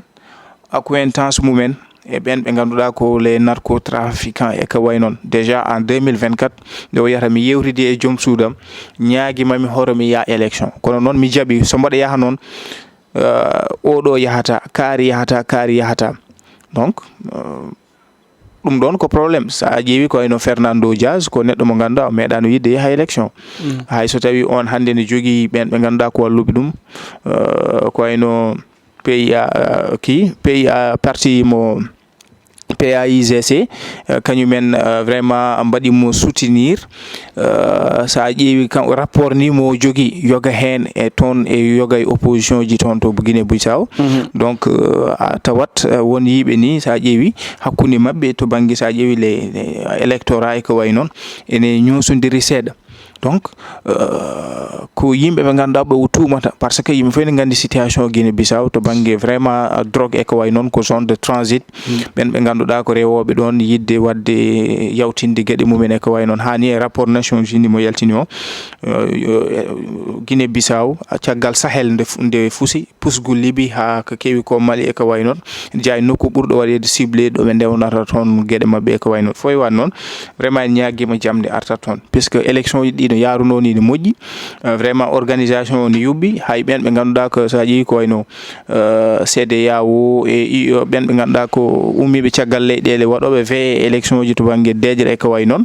accointance mumen e ɓen ɓe ngannduɗaa ko les narcotrafiquants e ko wayi noon. Déjà en deux mille vingt-quatre, nde o wiyata mi yewtidi e joom suudam, ñaagima mi hoto mi yaha élection. Kono noon mi jaɓi, so mboɗo yaha noon, eh, oɗo yahata, kaari yahata, kaari yahata. Donc, eh, Ɗum ɗoon ko problème. So a ƴeewi ko wayno Fernando Dias, ko neɗɗo mo ngannduɗaa o meeɗaano yiɗde yaha élection. Hay so tawi on hannde ne jogii ɓeen ɓe ngannduɗaa ko walluɓe ɗum, euh, ko wayno P I A, euh, ki P I A parti mo P A I G C, euh, kañumen, euh, vraiment mbaɗi mo soutenir. Euh, so a ƴeewi kan rapport ni mo jogii yoga heen e toon e yoga e opposition ji toon to Guinée Bissau. Donc, euh, a tawat, euh, won yiiɓe ni so a ƴeewi hakkunde maɓɓe to bannge so a ƴeewi le, le électorat e ko wayi noon ene ñoosondiri seeɗa. Donc, euh, ko yimɓe ɓe ngannduɗaa ɓe o tuumata, parce que yimɓe fof ne nganndi situation Guinée Bissau to bannge vraiment, euh, drogue e ko wayi noon ko zone de transit. Ɓen ɓe ngannduɗaa ko rewooɓe ɗoon yiɗde waɗde yawtinde geɗe mumen e ko wayi noon. Haa ni e rapport Nations Unies mo yaltini o, euh, yo, euh, Guinée Bissau, caggal Sahel nde fu-, nde fusi, pusgu Libi haa ko kewi ko Mali e ko wayi noon. Ene jeyaa e nokku ɓurɗo waɗeede ciblé ɗo ɓe ndewnata toon geɗe maɓɓe e ko wayi noon. Fof e waɗ noon, vraiment en ñaagiima jamɗe arta toon. Puisque élection ji ɗi no yaarunoo ni ne moƴƴi, euh, vraiment organisation o ne yuɓɓi, hay ɓeen ɓe ngannduɗaa ko so a ƴeewi ko wayno, euh, C D E A O e U E O ɓeen ɓe ngannduɗaa ko ummiiɓe caggal leyɗeele waɗooɓe veillé e élection ji to bannge deeƴre e ko wayi noon.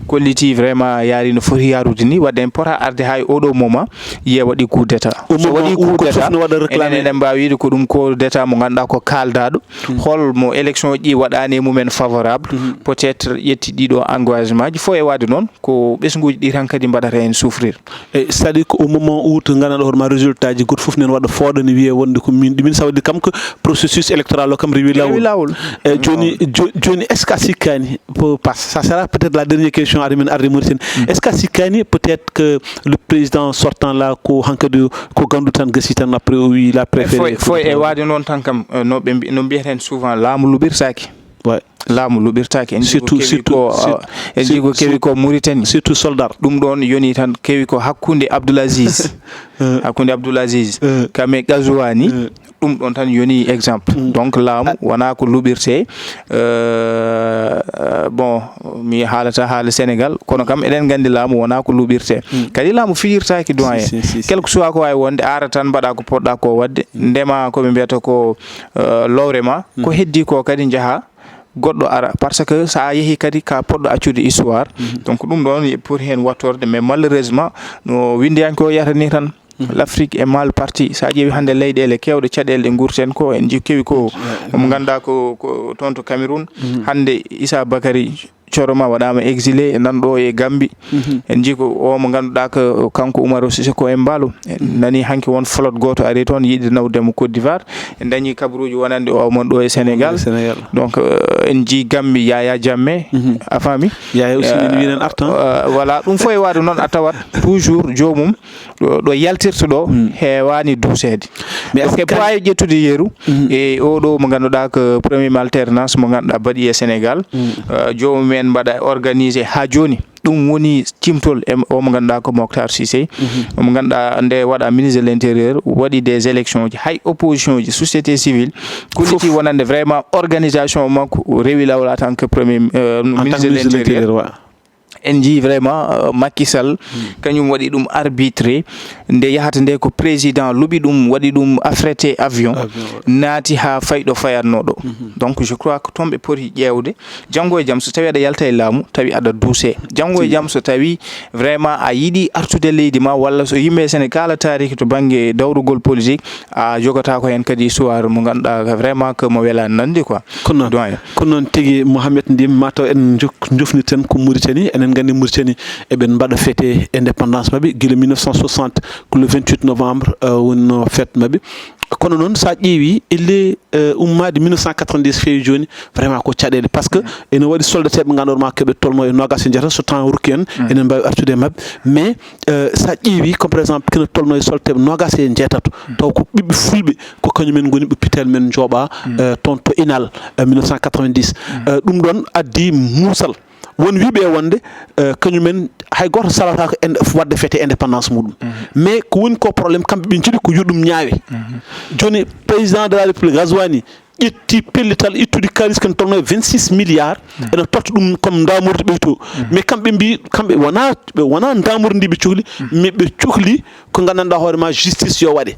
Kolliti vraiment yaari no foti yaarude ni, wadde en pota arde hay oɗo moment yiye waɗi coup d'état. So waɗi coup d'état, enen eɗen mbaawi wiide ko ɗum coup d'état mo ngannduɗaa ko kaaldaaɗo. Hol mo élection ji waɗaani e mumen favorable, peut-être ƴetti ɗiɗo engagement ji, fof e waɗde noon, ko ɓesnguuji ɗi tan kadi mbaɗata heen souffrir. E, c'est-à-dire ko au moment où to ngannduɗaa hoore ma résultat ji goɗɗo fof nen waɗa fooɗa ne wiye wonde ko min ɗumin, ça veut dire kam que processus électoral o kam rewi lawol. Rewi lawol. E, jooni, jo-, jooni, est-ce que a sikkaani, po-, parce que ça sera peut-être la dernière question, ari min arde Mauritanie. Est-ce que a sikkaani peut-être que le président sortant là ko hankadi ko gandu tan gasi tan après o wi la préféré foy foy e waade noon tan kam, euh, no ɓe mbi-, no mbiyeten souvent laamu luɓirtaaki. Ouais. Laamu luɓirtaaki. En jii ko surtout, kewi surtout, ko, surtout, en jii ko kewi surtout, ko Mauritanie. Surtout soldat. Ɗum ɗoon yoni tan kewi ko hakkunde Abdoul Aziz. Euh. Hakkunde Abdoul Aziz. Euh. Kam e Gazouani. Euh. Ɗum ɗoon tan yoni exemple. Donc laamu wonaa ko luɓirtee. Euh, euh, bon, mi haalata haala Sénégal, kono kam eɗen nganndi laamu wonaa ko luɓirtee. Kadi laamu fiyirtaaki, doyen. Si, si, si, si. Quel que soit ko waawi wonde, aara tan mbaɗa ko poɗɗa ko waɗde, ndema ko ɓe mbiyata ko, euh, lowre ma, ko heddi ko kadi njaha goɗɗo ara, parce que so a yehi kadi ka poɗɗo accude histoire. Donc ɗum ɗoon poti heen wattorde, mais malheureusement no winndiyanke o yiyata ni tan. L'Afrique est mal partie. So a ƴeewi hannde leyɗeele keewɗe caɗeele ɗe nguurten ko, en nji-, kewi ko, omo ngannduɗaa ko, ko toon to Cameroun. Hannde Issa Bakary Coroma waɗaama exilé, nan ɗo e Gambie. En nji ko o mo ngannduɗaa ko kanko Umaro Sissoco Embaló. En nani hanki won flotte gooto ari toon yiɗde nawde mo Côte d'Ivoire. En dañi kabaruuji wonande o mon ɗo e Sénégal. E Sénégal. Donc, euh, en nji Gambie Yaya Jammeh. A faami? Yaya aussi, euh, nani wiɗen artan. Euh, voilà, ɗum fof e waɗde noon a tawat toujours joomum ɗo, ɗo yaltirta ɗo heewaani duuseede. Mais est-ce que ko waawi ƴettude yeru e oɗo mo ngannduɗaa ko premier alternance mo ngannduɗaa mbaɗi e Sénégal. Euh, joomum en mbaɗa organisé haa jooni. Ɗum woni cimtol e o mo ngannduɗaa ko Moctar Cissé. Omo ngannduɗaa nde waɗa ministre de l'intérieur, waɗi des élections ji, hay opposition ji, société civile, kolliti wonande vraiment organisation makko rewi lawol en tant que premier, euh, en tant que ministre de l'intérieur. En njii vraiment, euh, Macky Sall, kañum waɗi ɗum arbitré. Nde yahata nde ko président luɓi ɗum, waɗi ɗum affrété avion, naati haa fay ɗo fayatnoo ɗo. Donc je crois que toon ɓe poti ƴeewde. Janngo e jam so tawi aɗa yalta e laamu, tawi aɗa duuse. Janngo e jam so tawi vraiment a yiɗi artude leydi ma, walla so yimɓe Sénégal kala taariki to bannge dawrugol politique, a jogata ko heen kadi histoire mo ngannduɗaa vraiment que mo welaani nande quoi. Kono noon, doyen. Kono noon tigi Mohamed Ndim, mataw en jok-, jofnirten ko Mauritanie. Enen nganndi Mauritanie eɓen mbaɗa fête indépendance maɓɓe gila mille neuf cent soixante, ko le vingt-huit novembre, euh, wonno fête maɓɓe. Kono noon so a ƴeewi elle, euh, ummaade mille neuf cent quatre-vingt-dix feewi jooni, vraiment ko caɗeele. Parce que ene waɗi soldateeɓe ngannduɗaa ma keɓe tolno e noogaas e jeetati so temps rokki en, enen mbaawi artude e maɓɓe. Mais, euh, so a ƴeewi comme par exemple kino tolno e soldateeɓe noogaas e jeetati, taw ko ɓiɓɓe fulɓe, ko kañum en ngoni ɓe pitel men njooɓa, euh, toon to Inal, euh, mille neuf cent quatre-vingt-dix. Euh, ɗum ɗoon addi muusal. Won wiiɓe e wonde, euh, kañum en hay gooto salataako en waɗde fête indépendance muɗum. Mais ko woni ko problème, kamɓe ɓe njiɗi ko yo ɗum ñaawe. Jooni président de la République Gazouani ƴetti pellital ittude kaalis kan tolno e vingt-six milliards, ene totta ɗum comme ndaamorde ɓeyto. Mais kamɓe mbi, kamɓe wona, ɓe wona ndaamorde ndi ɓe cohli, mais ɓe cohli ko nganndanɗaa hoore ma justice yo waɗe.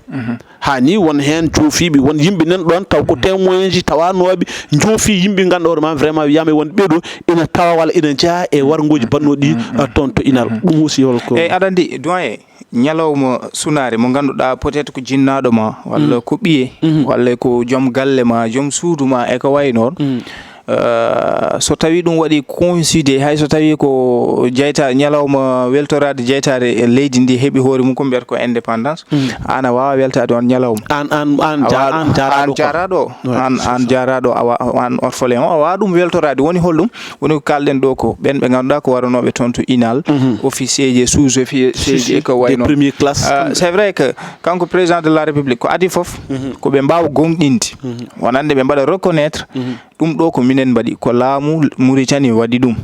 Haa ni won heen joofiiɓe, won yimɓe nan ɗoon taw ko témoin ji tawanooɓe, njoofi yimɓe ngannduɗaa hoore ma vraiment wiyaama won ɓeɗo ina tawa walla ina jeyaa e warngooji baɗnooɗi, eh, toon to Inal. Ɗum aussi hol ko? Eyi, aɗa anndi, doyen, ñalawma sunaare mo ngannduɗaa peut-être ko jinnaaɗo ma, walla ko ɓiye, walla ko joom galle ma, joom suudu ma, e ko wayi noon. Eh, so tawii ɗum waɗi coïncide, hay so tawii ko jeyta-, ñalawma weltoraade jeytaade e leydi ndi heɓi hoore mum ko mbiyata ko indépendance, aan a waawaa weltaade oon ñalawma. Aan, aan, aan A ja-, waawaa aan ɗum, jaaraaɗo aan ko. Jaaraaɗo, Ouais, aan, c'est aan ça. Jaaraaɗo, a wa-, aan orphelin o, a waawaa ɗum weltoraade. Woni holɗum? Woni ko kaalɗen ɗo ko ɓeen ɓe ngannduɗaa ko waranooɓe toon to Inal, officier ji, sous-officier ji, e ko wayi Des noon. Premières classes. Ah, c'est vrai que kanko président de la République ko adii fof, ko ɓe mbaawa gomɗinde. Wonande ɓe mbaɗa reconnaître ɗum ɗo ko minen mbaɗi, ko laamu Mauritanie waɗi ɗum.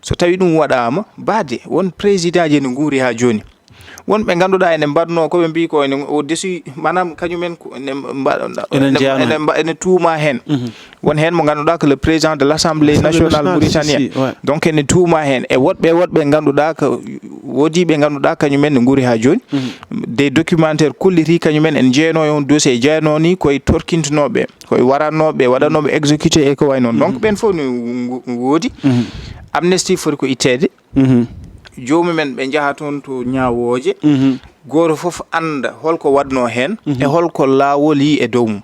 So tawi ɗum waɗaama, baade won président ji ene nguuri haa jooni. Won ɓe ngannduɗaa ene mbaɗnoo ko ɓe mbii ko ene au-dessus, maanaam kañumen ko ene mbaɗa, Ene ene, jeyanoo. Ene mba-, ene tuuma heen. Won heen mo ngannduɗaa ko le président de l'Assemblée Assemblée nationale nationale, si, mauritanienne. Si, ouais. Donc ene tuuma heen. E woɗɓe, woɗɓe ngannduɗaa ko woodii ɓe ngannduɗaa kañumen ne nguuri haa jooni. Des documentaires kollitii kañumen en jeyanoo e on dossier, jeyanoo ni koye torkintinooɓe, koye waranooɓe, waɗanooɓe exécuté e ko wayi noon. Donc ɓeen fof ne ngu-, ngu-, woodi. Amnesty foti ko itteede. Joomum en ɓe njaha toon to ñaawooje. Gooto fof annda hol ko waɗnoo heen e hol ko laawol yii e dow mum.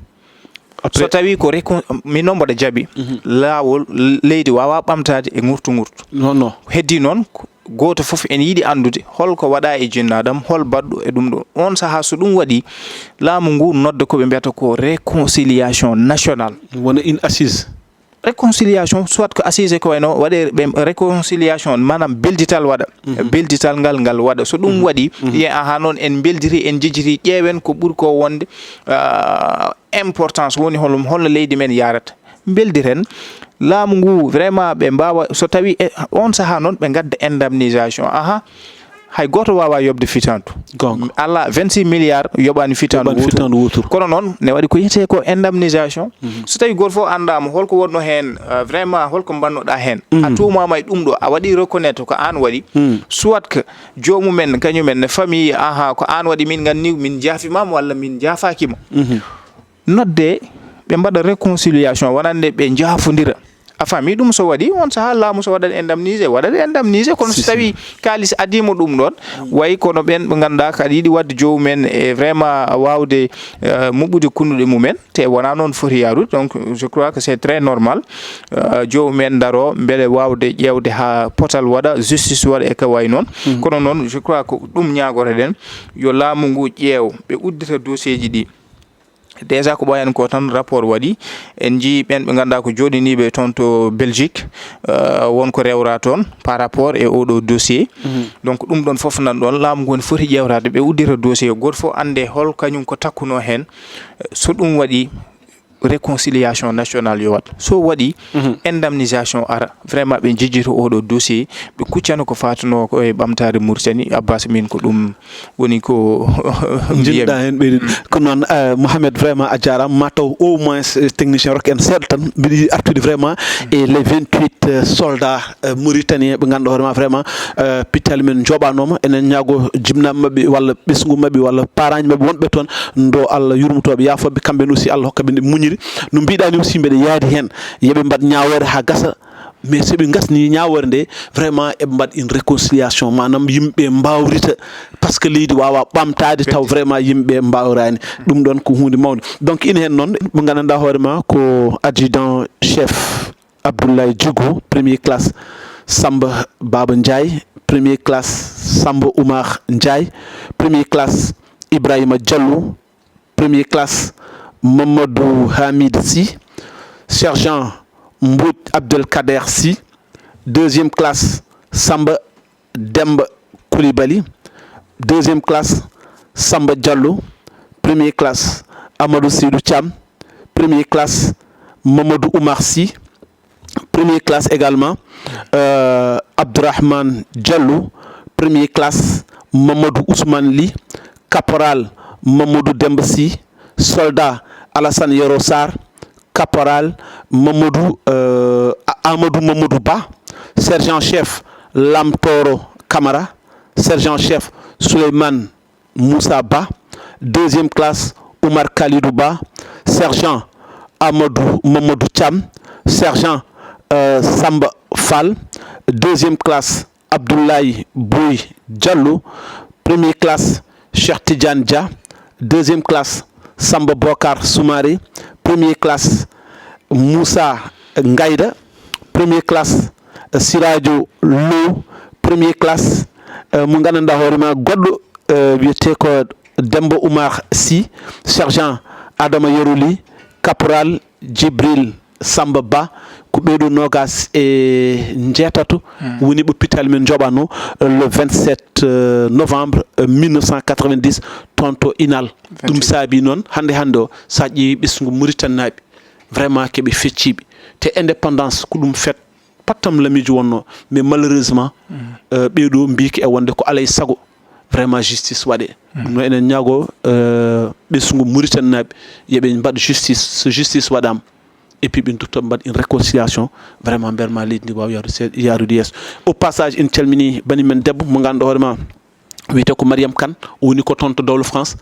So tawi ko recon-, min noon mboɗo jaɓi laawol, leydi waawaa ɓamtaade e ngurtu ngurtu. Non, non. Heddii noon ko gooto fof ene yiɗi anndude hol ko waɗaa e jinnaaɗo am, hol baɗɗo e ɗum ɗo. Oon sahaa so ɗum waɗii, laamu ngu nodda ko ɓe mbiyata ko réconciliation nationale. Wona une assise. Réconciliation, soit ko assise ko wayno waɗe ɓe réconciliation, maanaam beldital waɗa. Beldital ngal, ngal waɗa. So ɗum waɗi, wiye, "Aha, noon en mbeldiri, en njejjiti, ƴeewen ko ɓuri ko wonde, ah, importance, woni holum, holno leydi men yarata." Mbeldiren, laamu ngu vraiment ɓe mbaawa, so tawi e on sahaa noon ɓe ngadda indemnisation. Aha, hay gooto waawaa yoɓde fitandu. Goonga. Alaa, vingt-six milliards yoɓaani fitandu Yoɓaani wootoru. Fitandu wootoru. Kono noon, ne waɗi ko wiyetee ko indemnisation. So tawi gooto fof anndaama hol ko wonnoo heen, ah, vraiment hol ko mbannoɗaa heen. A tuumaama e ɗum ɗo, a waɗi reconnaître ko aan waɗi. Soit que joomum en, kañum en ne famille, aha, ko aan waɗi, min nganndi, min njaafimaama walla min njaafaaki ma. Nodde, ɓe mbaɗa réconciliation, wonande ɓe njaafondira. A faami ɗum, so waɗi, on sahaa laamu so waɗat indemnisé, waɗat indemnisé, kono so Si, si. Tawi kaalis adiima ɗum ɗoon, wayi kono ɓeen ɓe ngannduɗaa kadi yiɗi waɗde joomum en e vraiment waawde, eh, muɓɓude kunnuɗe mum en, te wonaa noon foti yaarude. Donc, je crois que c'est très normal, eh, joomum en ndaro mbele waawde ƴeewde haa potal waɗa, justice waɗa e ko wayi noon. Kono noon, je crois ko ɗum ñaagotoɗen, yo laamu ngu ƴeew, ɓe uddita dossier ji ɗi. Déjà ko ɓooyani ko tan rapport waɗi, en njii ɓeen ɓe ngannduɗaa ko jooɗiniiɓe toon to Belgique, euh, won ko rewra toon par rapport e oɗo dossier. Donc ɗum ɗoon fof nan ɗoon, laamu ngu woni foti ƴeewtaade, ɓe uddita dossier, gooto fof annde hol kañum ko takkunoo heen. So ɗum waɗi, réconciliation nationale yo waɗ. So waɗi, indemnisation ara, vraiment ɓe njejjito oɗo dossier, ɓe kuccana ko fatunoo ko e ɓamtaare Mauritanie. Abbas, min ko ɗum woni ko mbiyami. Njiɗɗa heen ɓeydude. Ko noon, eh, Mohamed, vraiment a jaaraama. Ma taw au moins, eh, technicien rokka en seeɗa tan. Mbiɗa yiɗi artude vraiment e les vingt-huit, eh, soldats, eh, mauritaniens ɓe ngannduɗaa hoore ma vraiment, eh, pittaali men njooɓaanooma. Enen ñaago jibinaaɓe maɓɓe walla ɓesngu maɓɓe walla parents maɓɓe wonɓe toon, ndo Allah yurmotooɓe, yaafooɓe, kamɓe ne aussi Allah hokka ɓe nde muñiri. No mbiɗa ni aussi mbeɗa yaadi heen. Yo ɓe mbaɗ ñaawoore haa gasa. Mais so ɓe ngasni ñaawoore nde, vraiment eɓe mbaɗ une réconciliation, maanaam yimɓe mbaawrita, parce que leydi waawaa ɓamtaade taw vraiment yimɓe mbaawraani. Ɗum ɗoon ko huunde mawnde. Donc ina heen noon, mo nganndanɗaa hoore ma ko adjudant chef Abdoulaye Djigo, première classe, Samba Baba Ndiaye, première classe, Samba Oumar Ndiaye, première classe, Ibrahima Diallo, première classe, Mamadou Hamid Sy, sergent Mbodj Abdelkader Sy, deuxième classe, Samba Demba Coulibaly, deuxième classe, Samba Diallo, première classe, Amadou Seydou Thiam, première classe, Mamadou Oumar Sy, première classe également, euh, Abdourahmane Diallo, première classe, Mamadou Ousmane Ly, caporal Mamadou Demba Sy, soldat Alassane Yoro Sarr, caporal Mamadou, euh, A-, Amadou Mamadou Ba, sergent chef Lam Toro Camara, sergent chef Souleymane Moussa Ba, deuxième classe, Oumar Kalidou Ba, sergent Amadou Mamadou Thiam, sergent euh, Samba Fall, deuxième classe Abdoulaye Boy Diallo, première classe Cheikh Tidiane Dia, deuxième classe Samba Bokar Soumaré, première classe Moussa Ngaïda, première classe euh, Siradio Lo, première classe euh, mo gandanɗa hoore ma goɗɗo euh, wiyete ko Demba Oumar Sy, sergent Adama Yeroli, caporal Djibril Samba Ba. Ko ɓeeɗo nogas e njeetato woni ɓe hôpital men joɓano euh, le vingt-sept euh, novembre euh, mille neuf cent quatre-vingt-dix, toon to Inal. Ɗum saabi noon hannde hannde o, so a ƴeewi ɓesngu Mauritanie naaɓe, vraiment keɓe fecciɓe. Te indépendance ko ɗum fet pattam lamijo wonno, mais malheureusement euh, ɓeeɗo mbiki e wonde ko alay sago vraiment justice waɗe. Ɗum noon enen ñaago euh, ɓesngu Mauritanie naaɓe, yoɓe mbaɗ justice. So justice waɗama, et puis ɓe dutto mbaɗ une réconciliation, vraiment mbeer ma leydi ndi wawa yaarude se- yaarude yeeso. Au passage, en calmini bani men debbo mo ganduɗa hoore ma wiyete ko Mariam Kane, o woni ko toon to dowlo France.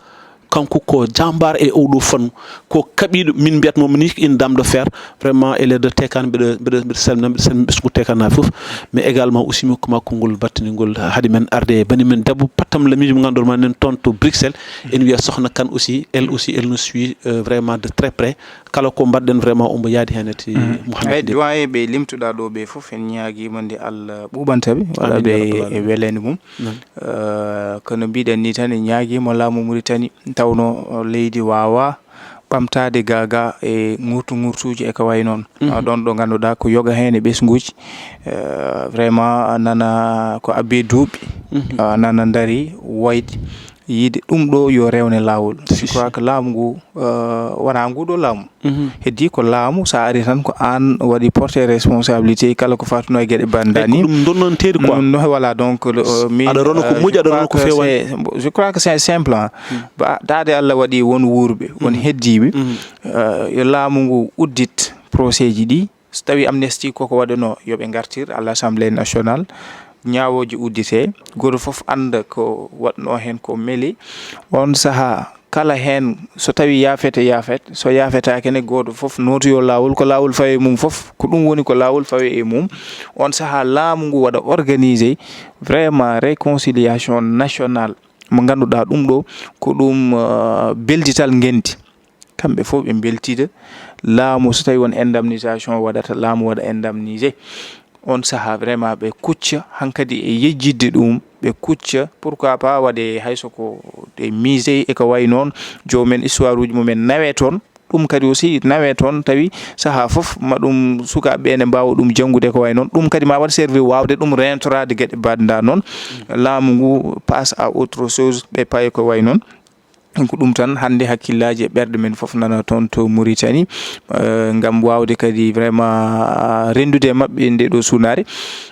Kanko ko jambar e oɗo fannu, ko kaɓiɗo. Min mbiyat moom ni une dame de fer, vraiment. Elle est de Tekane, mbeɗa mbeɗa mbeɗa salmina, mbeɗa salmina ɓesngu Tekane naaɓe fof. Mais également aussi mi hokkuma konngol battiningol haade men arde e bani men debbo pattam lamijo mo ganduɗa ma nen toon to Bruxelles. En wiya Sokhna Kane aussi, elle aussi elle nous suit euh, vraiment de très près. Kala ko mbaɗɗen vraiment omo yaadi hen eti. Mouhamed eyyi Nde. Doyen, ɓe limtuɗa ɗo ɓe fof en ñaaguima nde Allah ɓuɓanta ɓe, waɗa Amin, ya rabbal ɓe e alamin. Welede mum. Noon. Euh, kono mbiɗen ni tan en ñaaguima laamu Mauritanie, tawno leydi wawa ɓamtade gaga e gurtu gurtuji e ko way noon. Ah, ɗon ɗo ganduɗa ko yoga hen e ɓesnguji. Euh, vraiment nana ko abbe duuɓi, ah, nana daari wayde yiide ɗum ɗo yo rewne laawol. Je crois que laamu ngu euh, wona ngu ɗo laamu. Heddi ko laamu, sa ari tan ko an waɗi porté responsabilité kala ko fatuno e gueɗe banndani. Ko ɗum donnanteri quoi. Non, non, voilà, donc le- euh, min, aɗa rona ko euh, moƴƴi, je aɗa rona crois ko que fewani. C'est- je crois que c'est simple, hein. Ba- daade Allah waɗi won wuurɓe, won heddiɓe. Euh, yo laamu ngu uddit procès ji ɗi, so tawi amnesty koko waɗano, yoɓe gartir à l'Assemblée nationale, ñaawooji uddite, gooto fof annda ko waɗno heen ko meli. On sahaa kala heen so tawi yaafete yaafet, so yaafetaake ne gooto fof nootoyo laawol, ko laawol fawi e mum fof, ko ɗum woni ko laawol fawi e mum. On sahaa laamu ngu waɗa organisé vraiment réconciliation nationale mo ngannduɗaa ɗum ɗo ko ɗum, euh, beldital ngenndi. Kamɓe fof ɓe mbeltiida laamu, so tawi won indemnisation waɗata, laamu waɗa indemnisé. On sahaa vraiment ɓe kucca hankadi e yejjitde ɗum, ɓe kucca pourquoi pas waɗe hayso ko ɗe musée e ko wayi noon. Joomumen histoire uji mumen nawe toon. Ɗum kadi aussi nawe toon tawi sahaa fof ma ɗum sukaaɓe ɓe ne mbaawa ɗum janngude ko wayi noon. Ɗum kadi ma waɗ servir waawde ɗum rentoraade geɗe mbaɗnda noon. Laamu ngu passe à autre chose, ɓe paye ko wayi noon. Donc ɗum tan hannde hakkillaaji e ɓerɗe men fof nana toon to Mauritanie, euh, ngam waawde kadi vraiment renndude e maɓɓe nde ɗo suunaare.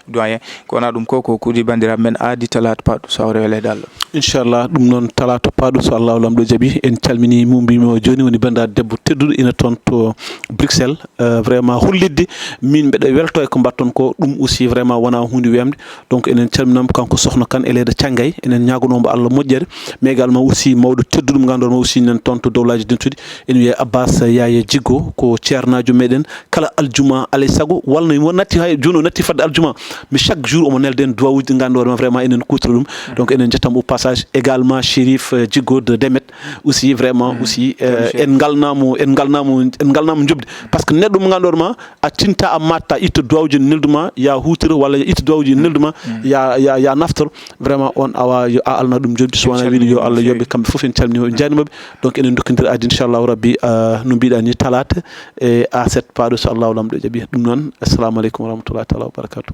Doyen, ko wona ɗum ko ko kudi banndiraaɓe men aadi talaata paɗɗo so hawre weleede Allah. Inchallah, ɗum noon talaata paɗɗo so Allahu Laamɗo jaɓi. En calmini mo mbimi o jooni woni banndiraaɗo debbo tedduɗo ina toon to Bruxelles. Euh, vraiment hollitde min mbeɗa welto e ko mbaɗton ko, ɗum aussi vraiment wona hunde wemde. Donc enen calminama kanko Sokhna Kane e leydi Cangay, enen ñagonomo Allah moƴƴere, mais également aussi mawɗo tedduɗo mo ganduɗa aussi nan toon to dowlaji dentuɗi, ene wiye Abbas Yaya Jiggo, ko ceernajo meɗen. Kala aljuma alay sago walla won natti hay joni o natti fadde aljuma, mais chaque jour omo nelden duwawuji ɗi ganduɗa hoorema vraiment enen kutora ɗum. Donc enen jettamo au passage également Chérif euh, Jiggo de Demet aussi vraiment aussi euh, en galnamo en galnamo en galnamo jubde, parce que neɗɗo mo ganduɗa hoorema a tinta a matta itta duwawuji ne nelduma ya hutoro walla ya itta duwawuji ne nelduma ya ya ya naftor. Vraiment on awa yo a alna ɗum joddi so wona wiide yo Allah yoɓe kamɓe fof en calmini en jarnima ɓe. Donc enen dokkodira adi inchallahu rabbi euh, no mbiɗa ni talata e a sept paɗo so Allahu Laamɗo jaɓi ɗum noon. Assalamu aleykum wa rahmatullahi taala wa barakatuh.